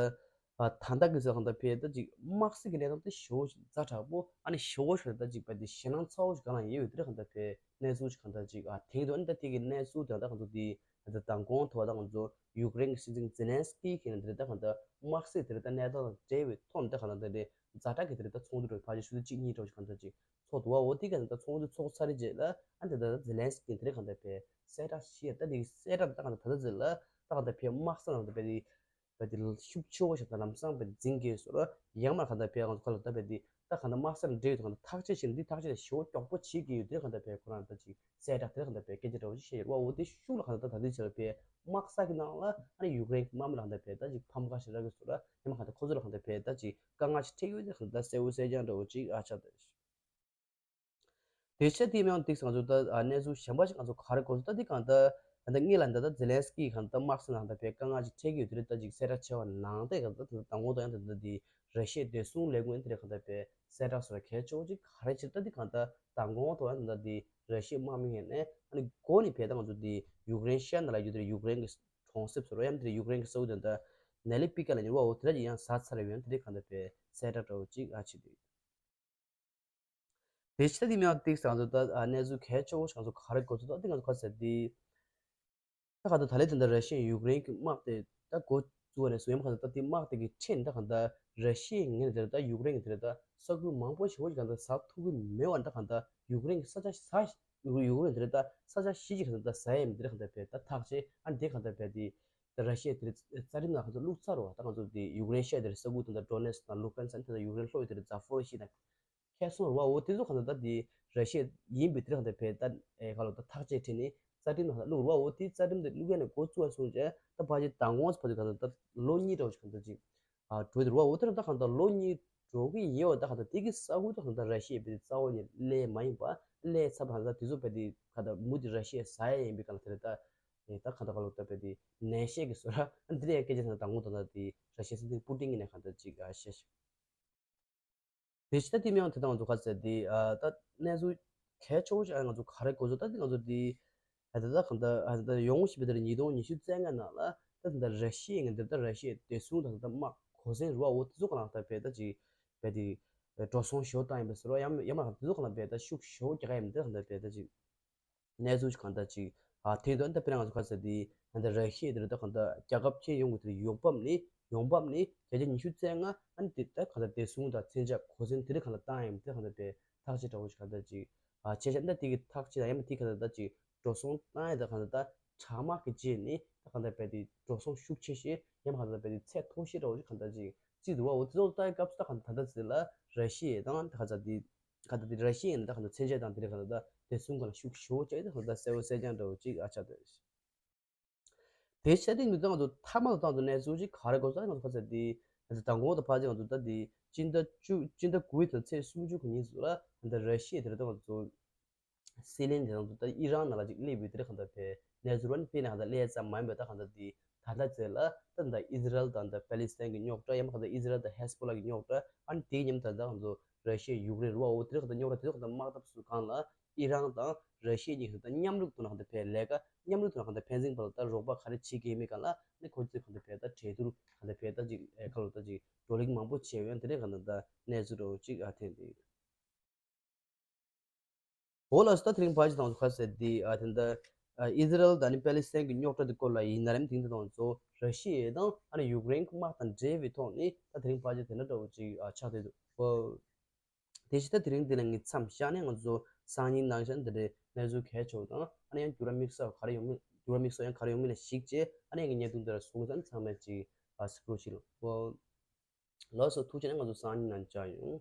ད་ད་གི་ཟེར་ག་ད་ཕེ་ད་ཅིག་དམག་སྲིད་ཀྱི་གནས་སྟངས་དེ་ཞེ་པོ་ཅིག་ཛ་དྲག་པོ་ཨ་ནི་ཞེ་པོ་ཞིག་ད་ཅིག་པ་དེ་ཞེད་སྣང་ཚ་བོ་ཞིག་ག་ལ་ཡོད་ཡོད་དེ་ག་ད་ཕེ་གནས་ཚུལ་ཅིག་ག་ད་ཅིག་ཨ་དེང་དུ་ཨ་ནི་ད་དེ་གི་གནས་ཚུལ་དེ་ད་ག་ཚོ་དེ་ད་མདང་དགོང་ཐོག་ད་ང་ཚོ་ཡུཀ་རེན་གྱི་སྲིད་འཛིན་ཛེ་ལན་སི་ཀི་གི་ནས་དེ་ད་ག་ད་དམག་སྲིད་དེ་ད་གནས་སྟངས་དང་འབྲེལ་བའི་ཐོག་ནས་ད་ག་ད་དེ་ཛ་དྲག་གི་དེ་ད་ཚོགས་འདུ་འགྲོ་བའི་ཕལ་ཆེར་ཆུ་ཚོད་གཅིག་གཉིས་འགྲོ་ཞིག་ག་ད་ཅིག་ཚོགས་འདུ་བ་འོ་དེ་ག་ད་ཚོགས་འདུ་ཚོགས་ཚར་རྗེས་ལ་ཨ་ནི་ད་ད་ཛེ་ལན་སི་ཀི་དེ་ག་ད་ཕེ་གསལ་བསྒྲགས་ཤིག་ད་དེ་གསལ་བསྒྲགས་ད་ག་ད་ད་ད་ཟེར་ལ་ད་ག་ད་ཕེ་དམག་ས་ནང་ད་ཕེ་དེ་བ་དེ་ཤུགས་ཆེ་བོ་ཞིག་དང་ལམ་སང་བ་དེ་འཛིན་གྱི་ཡོད་སོགས་ཡང་མ་གང་ལྟར་བས་གང་ཚོ་ཁ་ལ་ལྟ་བས་དེ་ད་གང་ལྟར་དམག་སར་འབྲེལ་ཡོད་གང་ལྟར་ཐག་གཅོད་བྱས་ནས་འདི་ཐག་གཅོད་ཞེ་པོ་མགྱོགས་པོ་བྱེད་ཀྱི་ཡོད་དེ་གང་ལྟར་བས་ཁོ་རང་ད་ཅིག་གསལ་བསྒྲགས་དེ་གང་ལྟར་བས་སྐད་ཆ་འདྲ་བོ་ཞིག་བཤད་ཡོད་བ། འོ་དེ་ཤུགས་ལ་གང་ལྟར་ད་དེ་བྱས་པས་དམག་ས་གི་ནང་ལ་ཨ་ནི་ཡུཀ་རེན་གྱི་དམག་མི་ལ་གང་ལྟར་བས་ད་ཅིག་ཕམ་ཁ་ཞིག་རག་གི་སོགས་ཡང་མ་གང་ལྟར་ཁོ་ཚོ་ལ་གང་ལྟར་བས་ད་ཅིག་དཀའ་ངལ་ཞིག་འཕྲད་ཡོད་དེ་གང་ལྟར་གསལ་བོ་གསལ་རྐྱང་འདྲ་བོ་ཅིག་ཨ་ཆགས་ད། དེ་ཆ་དེ་མིང་ཏིག་ང་ཚོ་ད་གནས་ཚུལ་གཞན་པ་ཞིག་ང་ཚོ་ག་རེ་གོ་ཚོད་ད་དེ་གང་ལྟར་ད་ལྟ་ངེད་ལ་འདི་ལྟར་ཛེ་ལན་སི་ཀི་གང་ལྟར་དམག་ས་ནང་ད་བས་དཀའ་ངལ་ཅིག་འཕྲད་ཀྱི་ཡོད་དེ་རེད། ད་ཅིག་གསལ་བསྒྲགས་བྱས་པ་ནང་དེ་གང་ལྟར་ད་ལྟ་དང་པོ་དང་ཡང་ད་ལྟ་དེ་ར་ཤི་ཡའི་བདེ་སྲུང་ལས་ཁུངས་དེ་རེད་གང་ལྟར་བས་གསལ་བསྒྲགས་སོགས་ལ་གལ་ཆེ་བོ་ཅིག་ག་རེ་ཕྱིར་ད་དེ་གང་ལྟར་དང་པོ་དང་ཡང་ད་ལྟ་དེ་ར་ཤི་ཡའི་དམག་མི་ངོས་ནས་ཨ་ནི་འགོ་ནས་བས་ད་ང་ཚོ་དེ་ཡུཀ་རེན་ཤར་ནང་ལ་ཡོད་དེ་རེད། ཡུཀ་རེན་གྱི་གྲོང་གསེབ་སོགས་ཡང་དེ་རེད་ཡུཀ་རེན་གྱི་ས་ཁུལ་དེ་ད་ནེ་ལི་པི་ཀ་ལ་ཉེ་བ་འོ་དེ་འདྲ་ཅིག་ཡང་ཟ་ཚར་བས་ཡང་དེ་རེད་གང་ལྟར་བས་གསལ་བསྒྲགས་འདྲ་བོ་ཅིག་ཨ་ཕྱིར་དེ། དེ་ཕྱི་དེ་མིང་ཏིག་ང་ཚོ་ད་གནས་ཚུལ་གལ་ཆེ་བོ་ཞིག་ང་ཚོ་ག་རེ་གོ་ཚོད་ད་དེ་ང་ཚོ་ག་ཟེར་དེ། ད་ག་ད་ད་ལས་དེ་འདྲ་ར་ཤི་ཡ་ཡུཀ་རེན་གྱི་དམག་དེ་ད་འགོ་ བཙུགས་པ་ནས་བཟུང་ཡང་གང་ལྟར་ད་དེ་དམག་དེ་གི་ཁྲིད་ད་གང་ལྟར་ར་ཤི་ཡའི་ངོས་ནས་དེ་ལ་ད་ཡུཀ་རེན་གྱི་དེ་ལ་ད་ས་ཁུལ་མང་པོ་ཞིག་གང་ལྟར་ཟ་ཐུབ་ཀྱི་མེད་པ་ད་གང་ལྟར་ཡུཀ་རེན་གྱི་ས་ཆ་ཟ་ཡུཀ་ཡུཀ་རེན་དེ་ལ་ད་ས་ཆ་བཞི་ཞིག་གང་ལྟར་ཟ་ཡ་ཡིན་དེ་ལ་གང་ལྟར་བས་ད་ཐག་བཅད་ཨ་ནི་དེ་གང་ལྟར་བས་དེ་ད་ར་ཤི་ཡ་དེ་ལ་རྩ་ཁྲིམས་ནང་གང་ལྟར་བླུགས་ཚར་བ་ད་ང་ཚོ་དེ་ཡུཀ་རེན་ཤ་དེ་ལ་ས་ཁུལ་ད་ལྟ་ཌོ་ནེ་སི་དང་ལུ་ཀན་སི་ད་ལྟ་ཡུཀ་རེན་ལྷོ་ཡི་དེ་ལ་ཛ་ཕོ་རི་ཤི་དང་། ཁེ་སོང་རུ་བ་འོ་དེ་ཚོ་གང་ལྟར་ད་དེ་ར་ཤི་ཡ་ཡིན་པའི་དེ་གང་ལྟར་བས་ད་ཨེ་ག་ལོ་ད་ཐག་བཅད་ཁྲིད་ནས་རྩ་ཁྲིམས་ནང་ལ་བླུགས་རུ་བ་འོ་དེ་རྩ་ཁྲིམས་དེ་བླུགས་ཡ་ནས་འགོ་བཙུགས་པ་སོང་རྗེས་ད་ཕལ་ཆེར་མདང་དགོང་བར་དུ་གང་ལྟར་ད་ལོ་གཉིས་འདྲ་བོ་ཞིག་གང་ལྟར་ཅིག་ཨ་འགྲོ་དེ་རུ་བ་འོ་དེ་རུ་ད་གང་ལྟར་ལོ་གཉིས་འགྲོ་གི་ཡོད་ད་གང་ལྟར་དེ་གི་ས་ཁུལ་ད་གང་ལྟར་ར་ཤི་ཡ་བས་དེ་རྩ་བ་ནས་ལས་མ་ཡིན་པ་ལས་ཚབ་གང་ལྟར་དེ་ཚོ་བས་དེ་གང་ལྟར་མུ་དེ་ར་ཤི་ཡ་ཟ་ཡ་ཡིན་པའི་གང་ལྟར་དེ་ད་ད་གང་ལྟར་ག་ལོ་ད་བས་དེ་ནན་བཤད་ཀྱི་བཟོ་འདྲ་འདི་ལས་སྐད་ཆ་ད་མདང་དགོང་ད་ལྟ་དེ་ར་ཤི་ཡ་སྲིད་འཛིན་པུ་ཏིན་གྱི་ནས་གང་ལྟར་ཅིག་ཨ་བཤད་ཤག་དེ་ཕྱི་ད་དེ་མིང་དེ་དང་ང་ཚོ་ག་ཚད་དེ་ཨ་ད་གནས་ཚུལ་གལ་ཆེ་བོ་ཞིག་ཨ་ང་ཚོ་ག་རེ་གོ་ཚོད་ད་དེ་ང་ཚོ་དེ་ཨ་ད་ད་གང་ད་ཨ་ད་ཡོང་བཞིན་པའི་དེར་ཉིས་སྟོང་ཉི་ཤུ་རྩ་ལྔ་ནང་ལ་ད་དེ་འདྲ་ར་ཤི་ཡའི་ངན་འདིར་ད་ར་ཤི་ཡའི་བདེ་སྲུང་དང་ད་དམག་གོ་མཚོན་རུ་བ་འོ་དེ་ཚོ་ག་ལ་ད་བས་ད་ཅིག་བས་དེ་འགྲོ་སོང་ཞོ་བཏང་ཡིན་པ་ཟེར་བ་ཡང་ཡང་མ་དེ་ཚོ་ག་ལ་བས་ད་ཤུགས་ཞོ་རྒྱག་ཡ་ཡིན་དེ་ག་ད་བས་ད་ཅིག་གནས་ཚུལ་གང་ལྟར་ཅིག་ཨ་དེ་དོན་དུ་དཔེར་ན་ང་ཚོ་ག་ཚོད་དེ་ད་ལྟ་ར་ཤི་ཡ་དེ་ལ་ད་གང་ལྟར་རྒྱལ་ཁབ་ཁྱོན་ཡོངས་ཀྱི་དེ་ཡོང་འབབ་ནི་ཡོང་འབབ་ནི་བརྒྱ་ཆ་ཉི་ཤུ་རྩ་ལྔ་ཨ་ནི་དེ་ད་གང་ལྟར་བདེ་སྲུང་དང་མཚོན་ཆ་གོ་མཚོན་དེ་རིགས་གང་ལ་བཏང་ཡིན་དེ་གང་ལྟར་བས་ཐག་གཅོད་འདྲ་བོ་ཞིག་གང་ལྟར་ཅིག་ཨ་བྱས་ཤག་ད་དེ་གི་ཐག་གཅོད་དང་ཡང་མ་དེ་གང་ལྟར་ད་ཅིག་འགྲོ་སོང་བཏང་ཡ་ད་གང་ལྟར་ད་དྲག་དམག་གི་རྗེས་ནི་ད་གང་ལྟར་བས་དེ་འགྲོ་སོང་ཤུགས་ཆེ་ཤོས་ཡང་མ་གང་ལྟར་བས་དེ་ཚད་མཐོ་ཤོས་འདྲ་བོ་ཞིག་གང་ལྟར་ཅིག་རྩིས་འདུག་བ། འོ་དེ་ཚོ་ལྟ་ཡི་སྐབས་སུ་ད་གང་ད་ལྟ་ཟེར་ལ་ར་ཤི་ཡ་དང་ད་ག་ཚ་དེ་ག་ད་དེ་ར་ཤི་ཡ་ནི་ད་གང་ད་མཚོན་ཆ་དང་དེ་རིགས་གང་ད་ད་དེ་གསུམ་གང་ལ་ཤུགས་ཞེ་པོ་བྱས་ད་གང་ད་གསལ་བོ་གསལ་རྐྱང་འདྲ་བོ་ཅིག་ཨ་ཆགས་ཏེ། དེ་བྱས་ཏེ་ནི་ད་ང་ཚོ་མཐའ་མ་ལ་ད་ང་ཚོ་གནས་ཚུལ་ཅིག་ག་རེ་གོ་ས་ང་ཚོ་ག་ཚ་དེ་ད་ད་མདང་དགོང་ད་ཕལ་ཆེར་ང་ཚོ་ད་དེ་སྤྱི་ཟླ་བཅུ་སྤྱི་ཟླ་དགུ་ཡི་ད་ཚེས་སུམ་ཅུ་གི་ཉིན་ཚོ་ལ་ད་ར་ཤི་ཡ་དེ་རེད་ད་ང་ཚོ། སྲིད་བློན་དེ་ཚོ་ད་ཨི་རན་ནང་ལ་ཅིག་སླེབས་ཡོད་དེ་རེད་གང་ལྟར་བས་གནས་ཚུལ་ར་ནི་དཔེར་ན་གང་ལྟར་སླེབས་ཙམ་མ་ཡིན་པའི་ད་གང་ལྟར་དེ་ད་ལྟ་ཚེ་ལ་ད་ད་ཨི་ཟི་རལ་དང་ད་པེ་ལི་སི་ཐན་གྱི་རྙོག་དྲ་ཡང་མ་གང་ལྟར་ཨི་ཟི་རལ་དང་ཧེ་སི་བྷོ་ལ་གི་རྙོག་དྲ་ཨ་ནི་དེའི་མཉམ་དུ་ད་ང་ཚོ་ར་ཤི་ཡ་ཡུཀ་རེན་རུ་བ་འོ་དེ་རེད་གང་ལྟར་རྙོག་དྲ་དེ་ཚོ་གང་ལྟར་དམག་འཐབ་སུ་གང་ལ་ཨི་རན་དང་ར་ཤི་ཡ་གཉིས་ཀྱི་ད་མཉམ་རུབ་ཐོག་ནས་གང་ལྟར་བས་ལས་ཀ་མཉམ་རུབ་ཐོག་ནས་གང་ལྟར་ཕན་ཚུན་བར་ལ་ད་རོགས་པ་ག་རེ་བྱེད་ཀྱི་ཡིན་མིན་གང་ལ་ནི་ཁོ་ཚོས་གང་ལྟར་བས་ད་གྲོས་བསྡུར་གང་ལྟར་བས་ད་ཅིག་ཨེ་ཁ་ལོ་ད་ཅིག་བགྲོ་གླེང་མང་པོ་བྱས་ཡོད་དེ་རེད་གང་ལྟར་ད་གནས་ཚུལ་འདྲ་བོ་ཅིག་ཨ་ཐེངས་འདི། འོ་ལགས་སོ། ད་དེ་རིང་ཕལ་ཆེར་དང་ཁ་གསལ་འདི་ཨ་དེ་འདྲ་ཨི་ཟི་རལ་དང་ནི་པེ་ལི་སི་ཐན་གྱི་རྙོག་དྲ་འདི་སྐོར་ལ་ཡིན་ན་རེམ་དེང་དུ་དང་ཚོ་ར་ཤི་ཡ་དང་ཨ་ནི་ཡུཀ་རེན་གྱི་དམག་དང་འབྲེལ་བའི་ཐོག་ནས་ད་དེ་རིང་ཕལ་ཆེར་དེ་འདྲ་འདྲ་བོ་ཅིག་ཨ་ཆགས་བསྡད་འདུག་ཨོ། དེ་བཞིན་ད་དེ་རིང་འདི་ལ་ངས་མཚམས་བཞག་ནས་ང་ཚོ་སང་ཉིན་ནང་བཞིན་འདི་འདྲའི་གནས་ཚུལ་གལ་ཆེ་བ་དང་ཨ་ནི་ཡང་འགྱུར་བ་དམིགས་བསལ་ག་རེ་ཡོང་མིན་འགྱུར་བ་དམིགས་བསལ་ཡང་ག་རེ་ཡོང་མིན་ལ་གཞིགས་བྱས་ཨ་ནི་ངས་བརྙན་ཐུང་འདི་ལ་གཟིགས་ས་ཚང་མས་ཅིག་ཨ་གཟིགས་རོགས་བྱེད། ཨོ། ལགས་སོ། ཐུགས་རྗེ་ཆེ། ང་ཚོ་སང་ཉིན་ནང་མཇལ་ཡོང་།